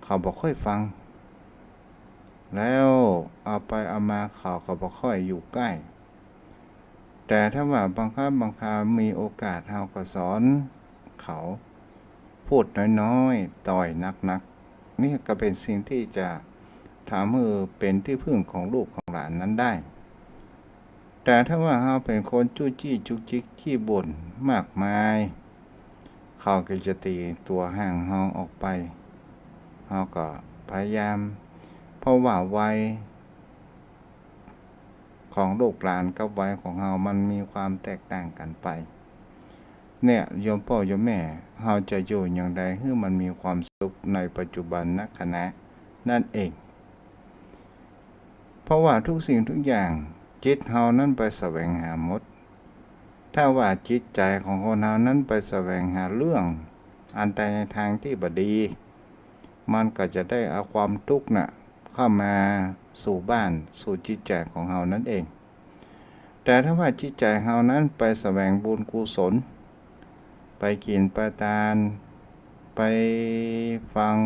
เขาบ่ค่อยฟัง แล้วเอาไปเอามาเขาก็บ่ค่อยอยู่ใก้ แต่ถ้าว่าบางครั้งบางคราวมีโอกาส เฮาก็สอนเขา พูดน้อยๆ ต่อยหนักๆ นี่ก็เป๋นสิ่งตี้จะทำหื้อเป๋นตี้พึ่งของลูกของหลานนั้นได้ แต่ถ้าว่าเฮาเป๋นคนจู้จี้จุกจิกขี้บ่นมากมาย เขาก็จะตี๋ตั๋วห่างเฮาออกไป เฮาก็พยายาม เพราะว่าวัยของลูกหลานกับวัยของเฮามันมีความแตกต่างกั๋นไป เนี่ย โยมป้อโยมแม่ เฮาจะอยู่อย่างใดหื้อมันมีความสุขในปัจจุบันนขณะนั้นเอง เพราะว่าทุกสิ่งทุกอย่าง จิตเฮานั้นไปแสวงหาหมด ถ้าว่าจิตใจ๋ของคนเฮานั้นไปแสวงหาเรื่องอันใดในตางตี้บ่ดี มันก็จะได้เอาความตุ๊กข์น่ะ เข้ามาสู่บ้านสู่จิตใจ๋ของเฮานั้นเอง แต่ถ้าว่าจิตใจ๋เฮานั้นไปแสวงบุญกุศล ไปกิ๋นไปตาน ไปฟัง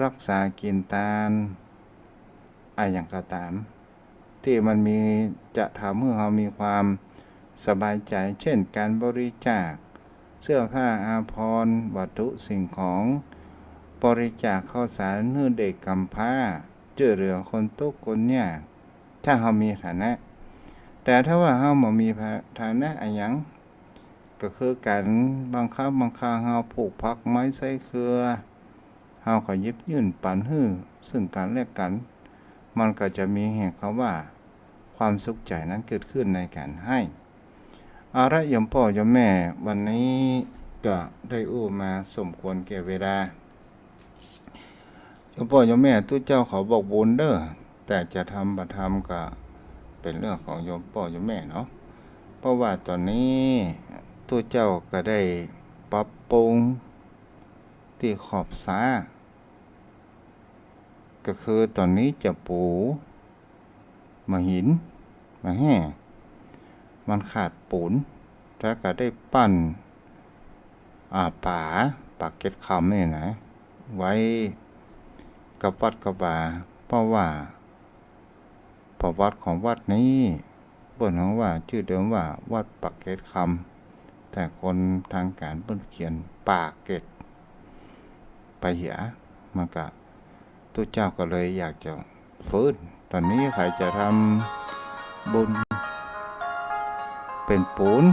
รักษากิ๋นตาน อะหยังก็ต๋าม ตี้มันมี จะทำหื้อเฮามีความสบายใจ๋ เช่น ก๋านบริจาคเสื้อผ้าอาภรณ์ วัตถุสิ่งของ บริจาคข้าวสารหื้อเด็กกำพร้า จ้วยเหลือคนตุ๊กข์คนยาก ถ้าเฮามีฐานะ แต่ถ้าว่าเฮาบ่มีฐานะอะหยัง ก็คือก๋านบางครั้งบางคราวเฮาผูกผักไม้ใส้เครือ เฮาก็หยิบยื่นปั๋นหื้อซึ่งกั๋นและกั๋น มันก็จะมีแห่งคำว่าความสุขใจ๋นั้นเกิดขึ้นในก๋านหื้อ เอาละ โยมป้อโยมแม่ วันนี้ก็ได้อู้มาสมควรแก่เวลา โยมป้อโยมแม่ ตุ๊เจ้าขอบอกบุญเด้อ แต่จะทำบ่ทำก็เป๋นเรื่องของโยมป้อโยมแม่เนาะ เพราะว่าต๋อนนี้ตุ๊เจ้าก็ได้ปรับปรุงตี้ขอบสระ ก็คือต๋อนนี้จะปูมาหินมาแห่ มันขาดปูน แล้วก็ได้ปั้น อ่า ป๋า ป๋าเก็ดคำนี่นะ ไว้กับวัดกับวา เพราะว่าประวัติของวัดนี้ เปิ้นฮ้องว่า จื้อเดิมว่าวัดป๋าเก็ดคำ แต่คนตางก๋านเปิ้นเขียนป๋าเก็ด ไปเหีย มันก็ ตุ๊เจ้าก็เลยอยากจะฟื้น ต๋อนนี้ใผจะทำบุญเป๋นปูน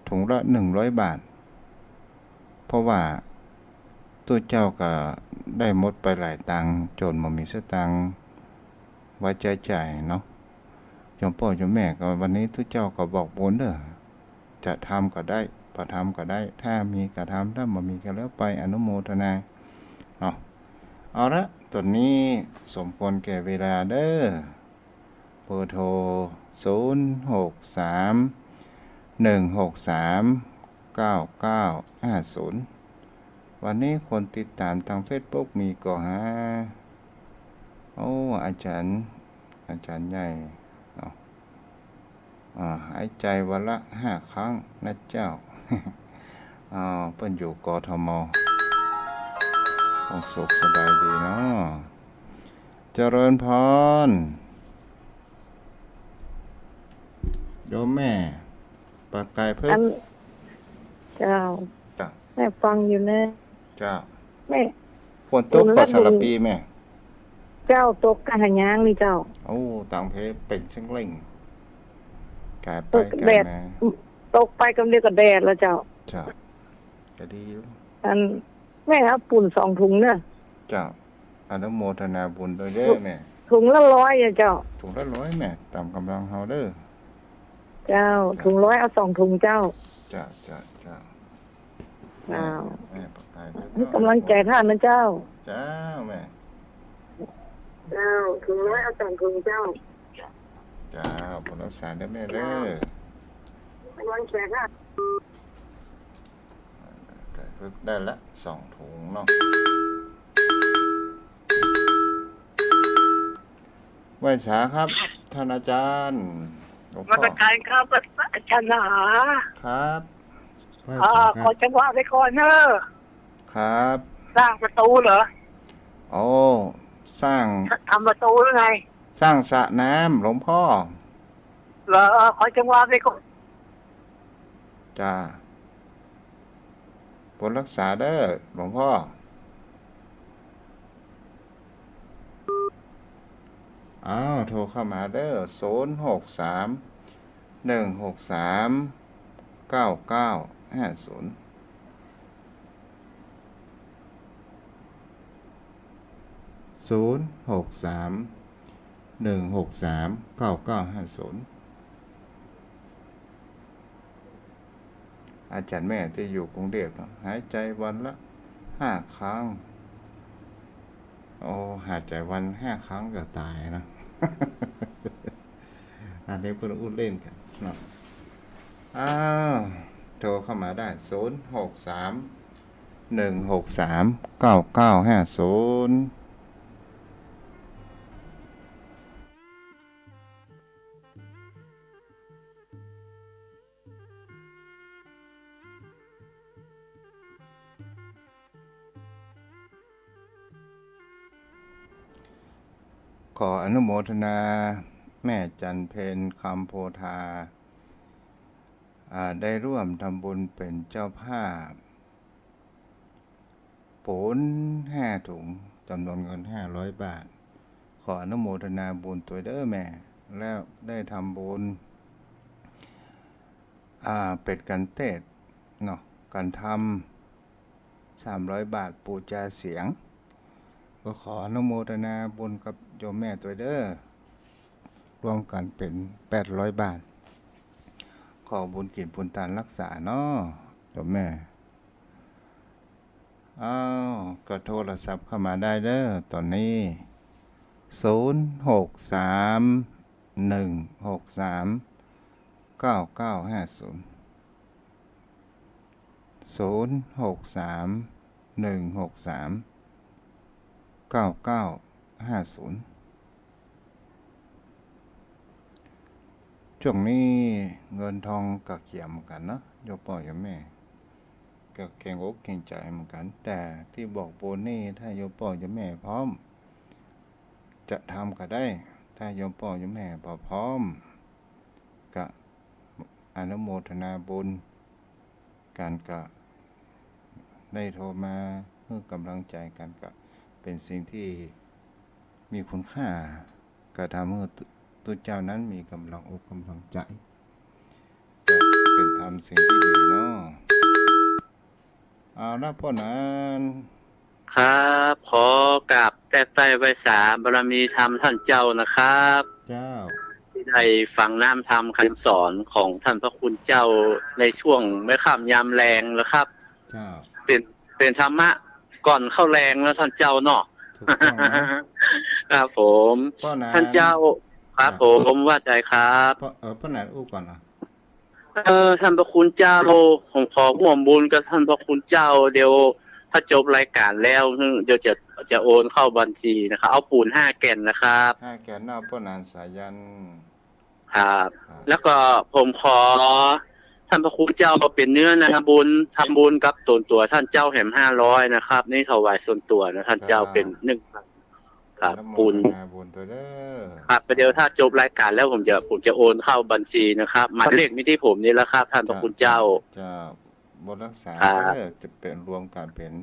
ถุงละหนึ่งร้อยบาท เพราะว่าตุ๊เจ้าก็ได้หมดไปหลายตังค์ จ๋นบ่มีสตางค์ไว้ใจ๊จ่ายเนาะ โยมป้อโยมแม่ก็ วันนี้ตุ๊เจ้าก็บอกบุญเด้อ จะทำก็ได้ บ่ทำก็ได้ ถ้ามีก็ทำ ถ้าบ่มีก็แล้วไป อนุโมทนาเนาะ เอาละ ต๋อนนี้สมควรแก่เวลาเด้อ เบอร์โทร ศูนย์ หก สาม หนึ่ง หก สาม เก้า เก้า ห้า ศูนย์ วันนี้คนติดต๋ามตางเฟซบุ๊กมีก่อหา โอ้ อาจ๋ารย์ อาจ๋ารย์ใหญ่เนาะ อ่า หายใจ๋วันละห้าครั้งนะเจ้า อ่า เปิ้นอยู่ กทม คงสุขสบายดีเนาะ เจริญพร โยมแม่ ปากกายเพชร อัน เจ้า จ้ะ แม่ฟังอยู่นะ เจ้า แม่ ฝนตกก่อสารภีแม่ เจ้า ตกกะหายังนี่เจ้า โอ้ ตางเพเป่งเส้งเล่ง ก๋ายไป ตกแดด ก๋ายมา ตกไปกำเดียวก็แดดแล้วเจ้า เจ้า ก็ดีอยู่ อัน แม่เอาปูนสองถุงเน่อ เจ้า อนุโมทนาบุญตวยเด้อแม่ ถุงละร้อยอะเจ้า ถุงละร้อยแม่ ต๋ามก๋ำลังเฮาเด้อ เจ้า ถุงร้อยเอาสองถุงเจ้า เจ้า เจ้า เจ้า อ้าว แม่ปากกาย ให้ก๋ำลังใจ๋ต้านนะเจ้า เจ้าแม่ เจ้า ถุงร้อยเอาสองถุงเจ้า เจ้า บุญฮักษาเด้อแม่เด้อ ก๋ำลังใจ๋ต้าน ได้ละสองถุงเนาะ ไหว้สาครับ ต้านอาจ๋ารย์ หลวงพ่อ นมัสก๋านครับ อาจ๋ารย์มหา ครับ ไหว้สาครับ อ่า ขอจังหวะไปก่อนเน่อ ครับ สร้างประตูเหรอ โอ้ สร้าง ทำประตูหรือไง สร้างสระน้ำหลวงพ่อ เหรอ เออ ขอจังหวะไปก่อน จ้า บุญฮักษาเด้อหลวงพ่อ อ้าว โทรเข้ามาเด้อ ศูนย์ หก สาม หนึ่ง หก สาม เก้า เก้า ห้า ศูนย์ ศูนย์ หก สาม หนึ่ง หก สาม เก้า เก้า ห้า ศูนย์ อาจ๋ารย์แม่ตี้อยู่กรุงเทพฯเนาะ หายใจ๋วันละห้าครั้ง โอ้ หายใจ๋วันห้าครั้งก็ต๋ายเนาะ อันนี้เปิ้นอู้เล่นกั๋นเนาะ อ้าว โทรเข้ามาได้ ศูนย์ หก สาม หนึ่ง หก สาม เก้า เก้า ห้า ศูนย์ ขออนุโมทนาแม่จันเพ็ญ คำโพธา อ่า ได้ร่วมทำบุญเป๋นเจ้าภาพ ปูนห้าถุง จ๋ำนวนเงินห้าร้อยบาท ขออนุโมทนาบุญตวยเด้อแม่ แล้วได้ทำบุญ อ่า เป๋นก๋านเตศน์เนาะ ก๋านธรรม สามร้อยบาท ปู๋จาเสียง ก็ขออนุโมทนาบุญกับโยมแม่ตวยเด้อ รวมกั๋นเป๋นแปดร้อยบาท ขอบุญกิ๋นบุญตานฮักษาเนาะ โยมแม่ อ้าว ก็โทรศัพท์เข้ามาได้เด้อ ต๋อนนี้ ศูนย์ หก สาม หนึ่ง หก สาม เก้า เก้า ห้า ศูนย์ ศูนย์ หก สาม หนึ่ง หก สาม เก้า เก้า ห้า ศูนย์ ช่วงนี้เงินทองก็เขียมกั๋นเนาะ โยมป้อโยมแม่ ก็เกรงอกเกรงใจ๋เหมือนกั๋น แต่ตี้บอกบุญนี่ ถ้าโยมป้อโยมแม่พร้อม จะทำก็ได้ ถ้าโยมป้อโยมแม่บ่พร้อม ก็อนุโมทนาบุญกั๋น ก็ได้โทรมาหื้อก๋ำลังใจ๋กั๋น ก็เป๋นสิ่งตี้มีคุณค่า ก็ทำหื้อตุ๊เจ้านั้นมีก๋ำลังอกก๋ำลังใจ๋ ก็เป๋นทำสิ่งตี้ดีเนาะ เอาละ ป้อหนาน ครับ ขอกราบแต๊ไต้ไหว้สาบารมีธรรมต้านเจ้านะครับ เจ้า ตี้ได้ฟังน้ำธรรมคำสอนของต้านพระคุณเจ้าในช่วงแม่ค่ำยามแลงนะครับ เจ้า เป๋น เป๋นธรรมะก่อนเข้าแลงเนาะต้านเจ้าเนาะ ถูกต้องนะ ครับผม ป้อหนาน ท่านเจ้า ครับ อ่ะ ผม ว่าไงครับ ป้อ เอ่อ ป้อหนานอู้ก่อนเนาะ เอ่อ ท่านพระคุณเจ้า ผมขอฮ่วมบุญกับท่านพระคุณเจ้า เดี๋ยวถ้าจบรายการแล้ว เดี๋ยวจะ จะโอนเข้าบัญชีนะครับ เอาปูนห้าแก่นนะครับ ห้าแก่นเนาะ ป้อหนานสายัณ ครับ ครับ แล้วก็ผมขอท่านพระคุณเจ้าเป๋นเนื้อนาบุญ ทำบุญกับต๋นตั๋วท่านเจ้าแหมห้าร้อยนะครับ นี่ถวายส่วนตั๋วนะท่านเจ้า ครับ เป๋นหนึ่งพัน ครับ อนุโมทนาบุญ บุญตวยเด้อ ครับ ประเดี๋ยวถ้าจบรายการแล้วผมจะ ผมจะโอนเข้าบัญชีนะครับ หมายเลขมีตี้ผมนี่แหละครับ ท่านพระคุณเจ้า เจ้า เจ้า บุญรักษา ครับ เด้อ จะเป๋นรวมกั๋นเป๋น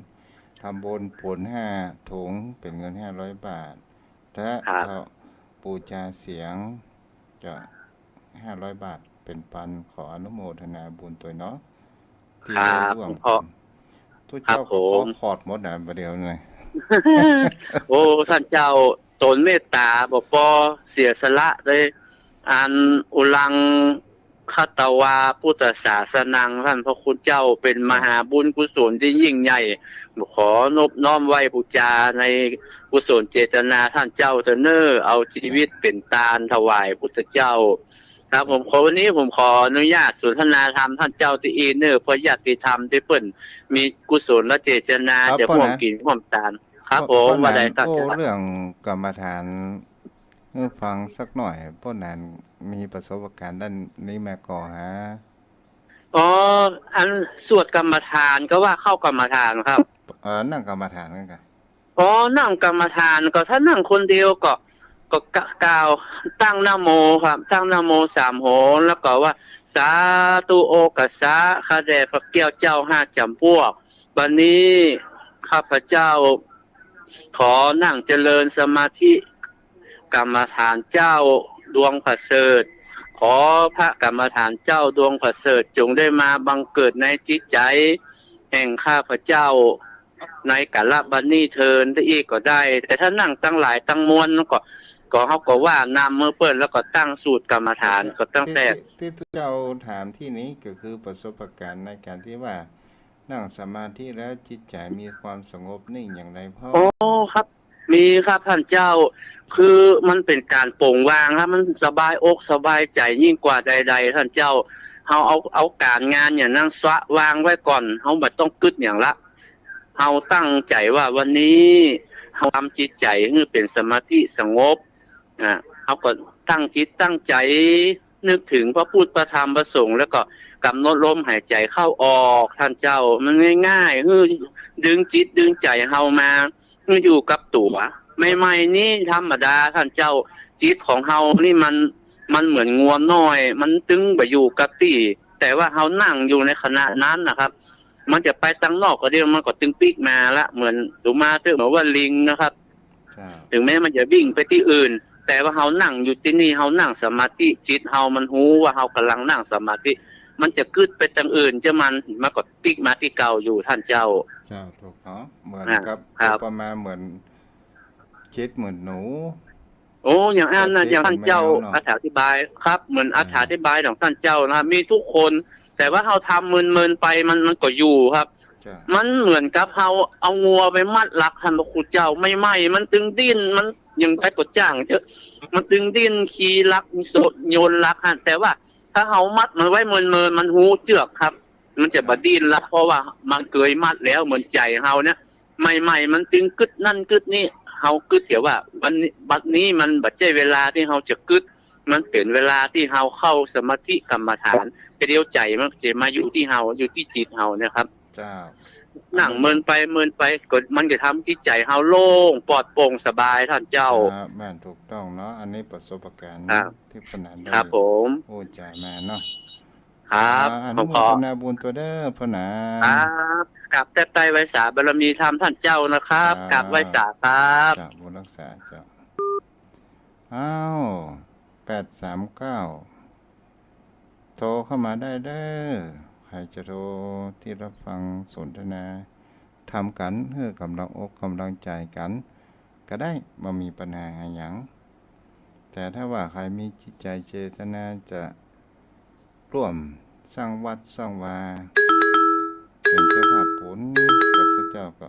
ทำบุญปูนห้าถุง เป๋นเงินห้าร้อยบาท และ ครับ ก็ปู๋จาเสียง ก็ห้าร้อยบาท เป๋นปัน ขออนุโมทนาบุญตวยเนาะ ตี้ ครับ ได้ร่วม ผมขอ กั๋น ตุ๊เจ้า ครับผม ก็ขอขอดหมดนะ ประเดี๋ยวนี้ โอ้ ท่านเจ้า ต๋นเมตต๋าบ่ปอ เสียสละเลย อันอุรัง คัตวา พุทธศาสนัง ท่านพระคุณเจ้า เป๋นมหาบุญกุศลตี้ยิ่งใหญ่ ขอนบน้อมไหว้ปู๋จาในกุศลเจตนาท่านเจ้าเต๊อะเน่อ เอาจีวิตเป๋นตานถวายพุทธเจ้า ครับ ผมขอ วันนี้ผมขออนุญาตสนทนาธรรมท่านเจ้าตี้อี้เน่อ เปื้อญาติธรรมตี้เปิ้นมีกุศลเจตนา ครับ จะฮ่วมกิ๋นฮ่วมตาน ครับ ป้อ ผม ป้อหนาน ว่าไงท่าน โอ้ เจ้า เรื่องกรรมฐาน หื้อฟังสักหน่อย ป้อหนานมีประสบการณ์ด้านนี้มาก่อฮะ อ๋อ อันสวดกรรมฐานก็ว่าเข้ากรรมฐานครับ เอ่อ นั่งกรรมฐานกันกะ อ๋อ นั่งกรรมฐานก็ถ้านั่งคนเดียวก็ ก็กะ กล่าวตั้งนะโมครับ ตั้งนะโมสามหน แล้วก็ว่า สาธุโอกาสะ ข้าแด่พระเกี้ยวเจ้าห้าจ๋ำปวก บัดนี้ข้าพเจ้า ขอนั่งเจริญสมาธิ กรรมฐานเจ้าดวงประเสริฐ ขอพระกรรมฐานเจ้าดวงประเสริฐ จงได้มาบังเกิดในจิตใจ๋แห่งข้าพเจ้า ในกาละบัดนี้เทิน ตี้อี้ก็ได้ แต่ถ้านั่งตังหลายตังมวลก็ ก็เฮาก็ว่านำหื้อเปิ้น แล้วก็ตั้งสูตรกรรมฐาน ก็ตั้งแต่ ตี้ ตี้ ตี้ตุ๊เจ้าถามตี้นี้ก็คือประสบการณ์ในก๋านตี้ว่า นั่งสมาธิแล้วจิตใจ๋มีความสงบนิ่งอย่างไรพ่อ อ๋อ ครับ มีครับท่านเจ้า คือมันเป๋นก๋านโป่งวางครับ มันสบายอกสบายใจ๋ยิ่งกว่าใดๆ ท่านเจ้า เฮาเอา เอาก๋านงานอย่างนั้นสะวางไว้ก่อน เฮาบ่ต้องกึ๊ดหยังละ เฮาตั้งใจ๋ว่าวันนี้เฮาทำจิตใจ๋หื้อเป๋นสมาธิสงบ อ่ะ เฮาก็ตั้งจิตตั้งใจ๋ นึกเถิงพระพุทธ พระธรรม พระสงฆ์ แล้วก็กำหนดลมหายใจ๋เข้าออก ท่านเจ้า มันง่ายๆ หื้อดึงจิตดึงใจ๋เฮามา หื้ออยู่กับตั๋ว ใหม่ๆ นี่ธรรมดา ท่านเจ้า จิตของเฮานี่มัน มันเหมือนงัวน้อย มันตึงบ่อยู่กับตี้ แต่ว่าเฮานั่งอยู่ในขณะนั้นนะครับ มันจะไปตังนอกก็ดี มันก็ตึงปิ๊กมาละ เหมือนสุมาเถอะ เหมือนว่าลิงนะครับ ครับ เถิงแม้มันจะวิ่งไปตี้อื่น แต่ว่าเฮานั่งอยู่ตี้นี่ เฮานั่งสมาธิ จิตเฮามันฮู้ว่าเฮากำลังนั่งสมาธิ มันจะกึ๊ดไปตังอื่น จะมัน มันก็ปิ๊กมาตี้เก่าอยู่ ท่านเจ้า เจ้า ถูกเนาะ เหมือน อ่ะ กับ ครับ อุปมาเหมือนจิตเหมือนหนู โอ้ อย่างอั้นนะ แต่จิต อย่างท่านเจ้า เหมือนแมวเนาะ อธิบายครับ เหมือน อ่า อธิบายของท่านเจ้านะ มีทุกคน แต่ว่าเฮาทำเมินๆ ไป มัน มันก็อยู่ครับ จ้ะ มันเหมือนกับเฮาเอางัวไปมัดหลัก ท่านพระคุณเจ้า ใหม่ๆ มันตึงดิ้น มันอย่างไรก็จ้างเถอะ มันตึงดิ้น ขี่หลัก โยนหลักหั่น แต่ว่าถ้าเฮามัดมันไว้เมินๆ มันฮู้เจือกครับ มันจะบ่ดิ้นละ เพราะว่ามันเกยมัดแล้ว เหมือนใจ๋เฮาเนี่ย ใหม่ๆ มันตึงกึ๊ดนั่นกึ๊ดนี่ เฮากึ๊ดเสียว่า วันนี้ บัดนี้มันบ่ใจ้เวลาตี้เฮาจะกึ๊ด มันเป๋นเวลาตี้เฮาเข้าสมาธิกรรมฐาน แต่เดี๋ยวใจ๋มันจะมาอยู่ตี้เฮา อยู่ตี้จิตเฮาเนี่ยครับ เจ้า นั่งเมินไปเมินไป ก็มันจะทำจิตใจ๋เฮาโล่งปลอดโปร่งสบาย ท่านเจ้า ครับ แม่นถูกต้องเนาะ อันนี้ประสบการณ์ ครับ ตี้ป้อหนานได้ ครับผม อู้จ๋ามาเนาะ ครับ อ่า อนุโมทนาบุญตวยเด้อป้อหนาน ครับ กราบแต๊ไต้ไหว้สาบารมีธรรมท่านเจ้านะครับ ครับ กราบไหว้สาครับ เจ้า บุญรักษาเจ้า อ้าว แปดสามเก้า โทรเข้ามาได้เด้อ ใผจะโทรตี้รับฟังสนทนาธรรมกั๋น หื้อกำลังอกกำลังใจ๋กั๋น ก็ได้ บ่มีปัญหาอะหยัง แต่ถ้าว่าใผมีจิตใจ๋เจตนาจะ ร่วมสร้างวัดสร้างวา เป๋นเจ้าภาพปูน ข้าพเจ้าก็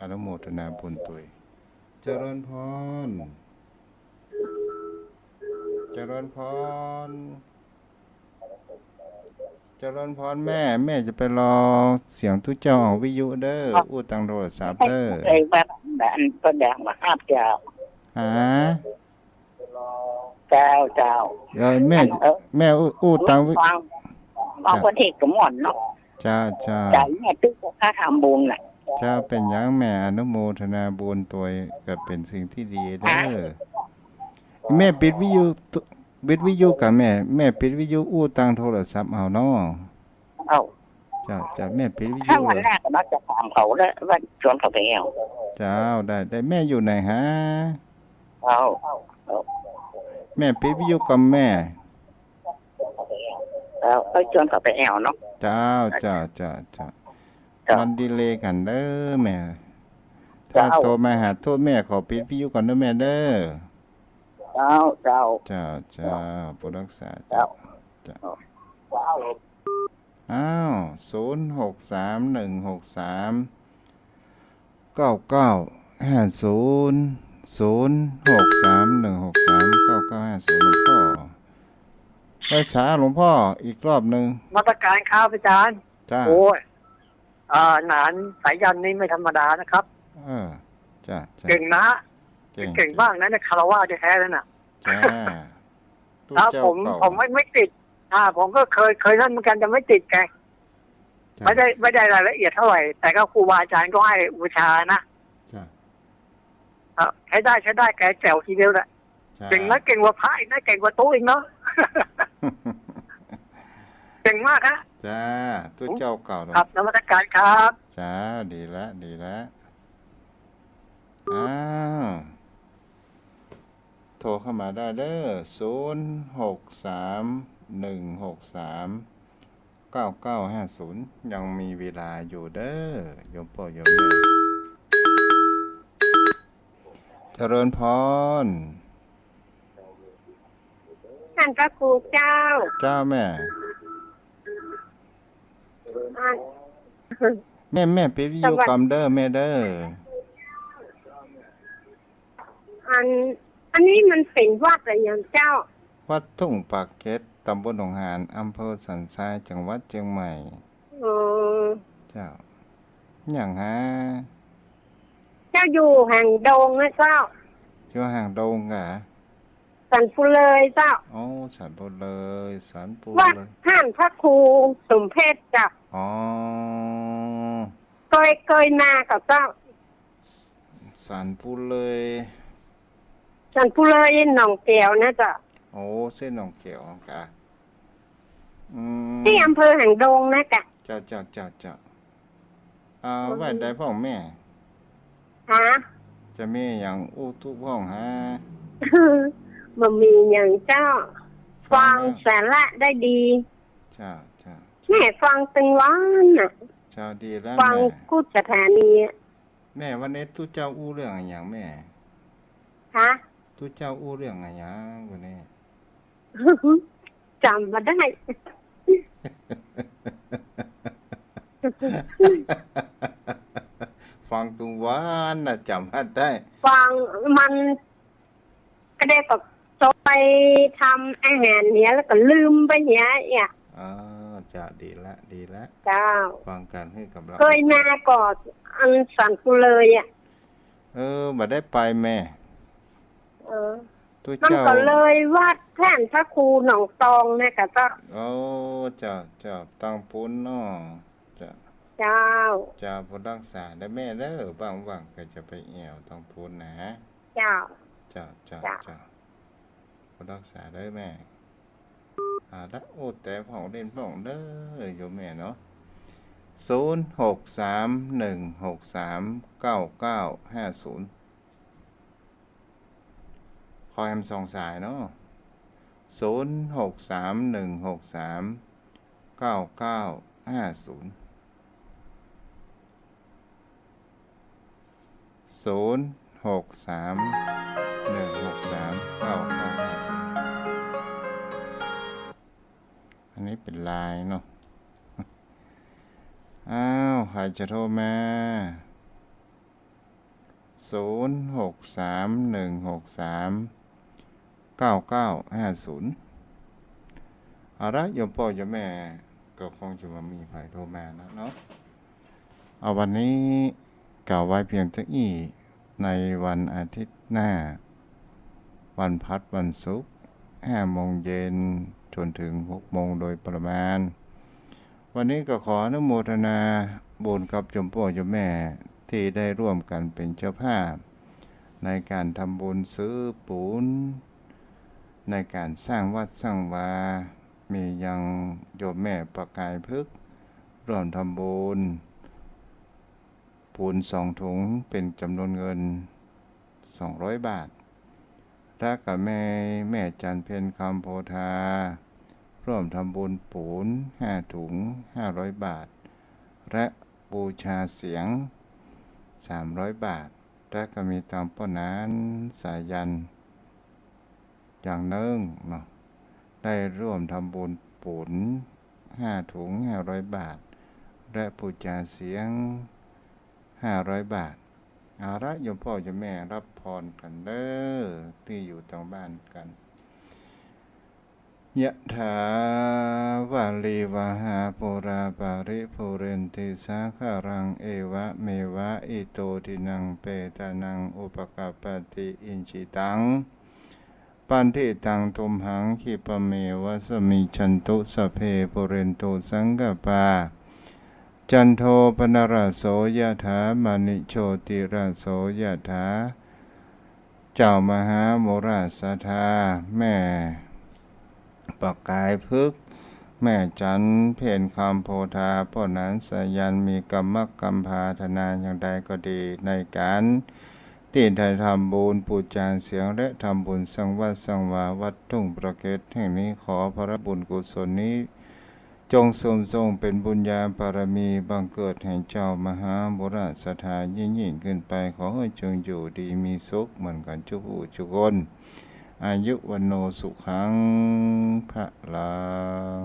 อนุโมทนาบุญตวย เจริญพร เจริญพร เจริญพรแม่ แม่จะไปลองเสียงตุ๊เจ้าออกวิทยุเด้อ อู้ตังโทรศัพท์เด้อ เอ่อ แบบ แบบ อันก็แดงมาครับเจ้า ฮะ เจ้า เจ้า เออ แม่ อัน เออ แม่อู้ อู้ตังวิ ฟัง ฟัง จ้ะ คนเอกสมรเนาะ จ้า จ้า จ้า แม่ตุ๊กก็ค่าทำบุญน่ะ จ้า เป๋นหยังแม่ อนุโมทนาบุญตวย ก็เป๋นสิ่งตี้ดีเด้อ ฮะ แม่ปิดวิทยุ ปิดวิทยุก่อแม่ แม่ปิดวิทยุอู้ตังโทรศัพท์เอาเนาะ เอ้า จ้า จ้า แม่ปิดวิทยุ ถ้าวันแรกก็น่าจะถามเขาแล้วว่าชวนเขาไปแอ่ว เจ้า ได้ ได้ แม่อยู่ไหนฮะ เอ้า เอ้า แม่ปิดวิทยุก่อแม่ เอ้า ก็ชวนเขาไปแอ่วเนาะ เจ้า เจ้า เจ้า เจ้า เจ้า มันดีเลย์กั๋นเด้อแม่ ถ้า เจ้า โทรมาหาตุ๊แม่ขอปิดวิทยุก่อนเด้อแม่เด้อ เจ้า เจ้า เจ้า เจ้า ผู้รักษา เจ้า เจ้า เจ้า อ้าว ศูนย์หกสาม หนึ่งหกสาม เก้าเก้าห้าศูนย์ ศูนย์หกสาม หนึ่งหกสาม เก้าเก้าห้าศูนย์ หลวงพ่อ ไปสาหลวงพ่ออีกรอบหนึ่ง นมัสการครับอาจารย์ จ้า โอ้ย อ่า หนานสายัณนี่ไม่ธรรมดานะครับ เออ จ้า จ้า เก่งนะ เก่ง เก่งมากนะเนี่ย คารวะแท้ๆ นั่นน่ะ จ้า ตุ๊เจ้าเก่า ผม ผมไม่ ไม่ติด อ่า ผมก็เคย เคยนั่นเหมือนกัน แต่ไม่ติดไง จ้ะ ไม่ได้ ไม่ได้รายละเอียดเท่าไหร่ แต่ก็ครูบาอาจารย์ก็ให้บูชานะ จ้ะ เอ่อ ใช้ได้ ใช้ได้ แกแจ๋วทีเดียวแหละ จ้ะ เก่งนะ เก่งกว่าพระอีกนะ เก่งกว่าตุ๊อีกเนาะ เก่งมากฮะ จ้า ตุ๊เจ้าเก่าเนาะ ครับ นมัสการครับ จ้า ดีละ ดีละ อ้าว โทรเข้ามาได้เด้อ ศูนย์หกสาม หนึ่งหกสาม เก้าเก้าห้าศูนย์ ยังมีเวลาอยู่เด้อ โยมป้อโยมแม่ เจริญพร ท่านพระครูเจ้า เจ้าแม่ อัน แม่ แม่ปิดวิทยุ สวัสดี ก่อนเด้อแม่เด้อ อัน อันนี้มันเป๋นวัดอะหยังเจ้า วัดทุ่งปากเกร็ด ต๋ำบลหนองหาน อำเภอสันทราย จังหวัดเจียงใหม่ อ๋อ เจ้า หยังฮะ เจ้าอยู่หางดงนะเจ้า อยู่หางดงกะ สันปุเลยเจ้า อ๋อ สันปุเลย สันปุเลย วัดท่านพระครูสมเพชรเจ้า อ๋อ เกย เกยมาก่อเจ้า สันปุเลย สันปุเลยหนองแก๋วนะเจ้า โอ้ เส้นหนองแก๋วกะ อืม ตี้อำเภอหางดงนะเจ้า เจ้า เจ้า เจ้า เจ้า อ่า อืม ว่าได้พ่องแม่ ฮะ จะมีหยังอู้ตุ๊พ่องฮะ บ่มีหยังเจ้า ฟัง ฟังแล้ว สาระได้ดี เจ้า เจ้า แม่ฟังตึงวันน่ะ เจ้า ดีแล้ว ฟัง แม่ กู้สถานีอะ แม่ วันนี้ตุ๊เจ้าอู้เรื่องอะหยังแม่ ฮะ ตุ๊เจ้าอู้เรื่องอะหยังวันนี้ จ๋ำบ่ได้ ฟังตึงวันน่ะ จ๋ำบ่ได้ ฟังมัน ก็ได้ก็ซอยทำอาหารเหีย แล้วก็ลืมไปเหียเอี้ย อ๋อ เจ้า ดีละ ดีละ เจ้า ฟังกั๋นหื้อก๋ำลัง เกยมาก่ออันสันปุเลยอะ เออ บ่ได้ไปแม่ เออ ตุ๊เจ้า มันก็เลยวัดท่านพระครูหนองตองนะกะเจ้า โอ้ เจ้า เจ้า ตังปู๊นเนาะ เจ้า เจ้า เจ้า ผู้รักษาเด้อแม่เด้อ ว่างๆ ก็จะไปแอ่วตังปู๊นนะ เจ้า เจ้า เจ้า เจ้า เจ้า ผู้รักษาเด้อแม่ เอาละ อู้แต๋พ่องเล่นพ่องเด้อ โยมแม่เนาะ ศูนย์หกสาม หนึ่งหกสาม เก้าเก้าห้าศูนย์ ขอแหมสองสายเนาะ ศูนย์หกสาม หนึ่งหกสาม เก้าเก้าห้าศูนย์ ศูนย์หกสาม หนึ่งหกสาม เก้าเก้าห้าศูนย์ อันนี้เป๋นไลน์เนาะ อ้าว ใผจะโทรมา ศูนย์ หก สาม หนึ่ง หก สาม เก้า เก้า ห้า ศูนย์ เอาละ โยมป้อโยมแม่ ก็คงจะบ่มีใผโทรมาแล้วเนาะ เอาวันนี้กล่าวไว้เพียงเต้าอี้ ในวันอาทิตย์หน้า วันพัดวันศุกร์ ห้าโมงเย็น จ๋นเถิง หกโมงโดยประมาณ วันนี้ก็ขออนุโมทนาบุญกับโยมป้อโยมแม่ตี้ได้ร่วมกั๋นเป๋นเจ้าภาพ ในก๋านทำบุญซื้อปู๋น ในก๋านสร้างวัดสร้างวา มียังโยมแม่ประกายพฤกษ์ ร่วมทำบุญ ปู๋นสองถุงเป๋นจ๋ำนวนเงินสองร้อยบาท แล้วก็มีแม่จันทร์เพ็ญคำโพธา ร่วมทำบุญปู๋นห้าถุงห้าร้อยบาท และบูชาเสียงสามร้อยบาท แล้วก็มีตางป้อหนานสายัณ อย่างนึ่งเนาะ ได้ร่วมทำบุญปู๋นห้าถุงห้าร้อยบาท และบูชาเสียงห้าร้อยบาท เอาละ โยมป้อโยมแม่รับพรกั๋นเน่อ ตี้อยู่ตางบ้านกั๋น ยะถา วาริวะหา ปูรา ปาริ ปูเรนติ สาคะรัง เอวะเมวะ อิโต ทินัง เปตานัง อุปะกัปปะติ อิจฉิตัง ปันถิตัง ตุมหัง คิปะเมวะสะมิชชันตุ สัพเพ ปูเรนตุ สังกะปา จันโท ปะนะระโส ยะถา มะณิ โชติระโส ยะถา เจ้ามหามุราศรัทธา แม่ประกายพฤกษ์ แม่จันทร์เพ็ญคำโพธา ป้อหนานสายัณ มีกำมักกำผาถนาอย่างใดก็ดี ในก๋านตี้ได้ทำบุญบูชาเสียง และทำบุญสร้างวัดสร้างวาวัดทุ่งปะเก็ดแห่งนี้ ขอผละบุญกุศลนี้ จงเสื่อมส่งเป๋นบุญญาบารมีบังเกิดแห่งเจ้ามหามุราศรัทธายิ่งๆ ขึ้นไป ขอหื้อจงอยู่ดีมีสุขเหมือนกั๋นจุกผู้จุกคน อายุ วัณโณ สุขัง พะลัง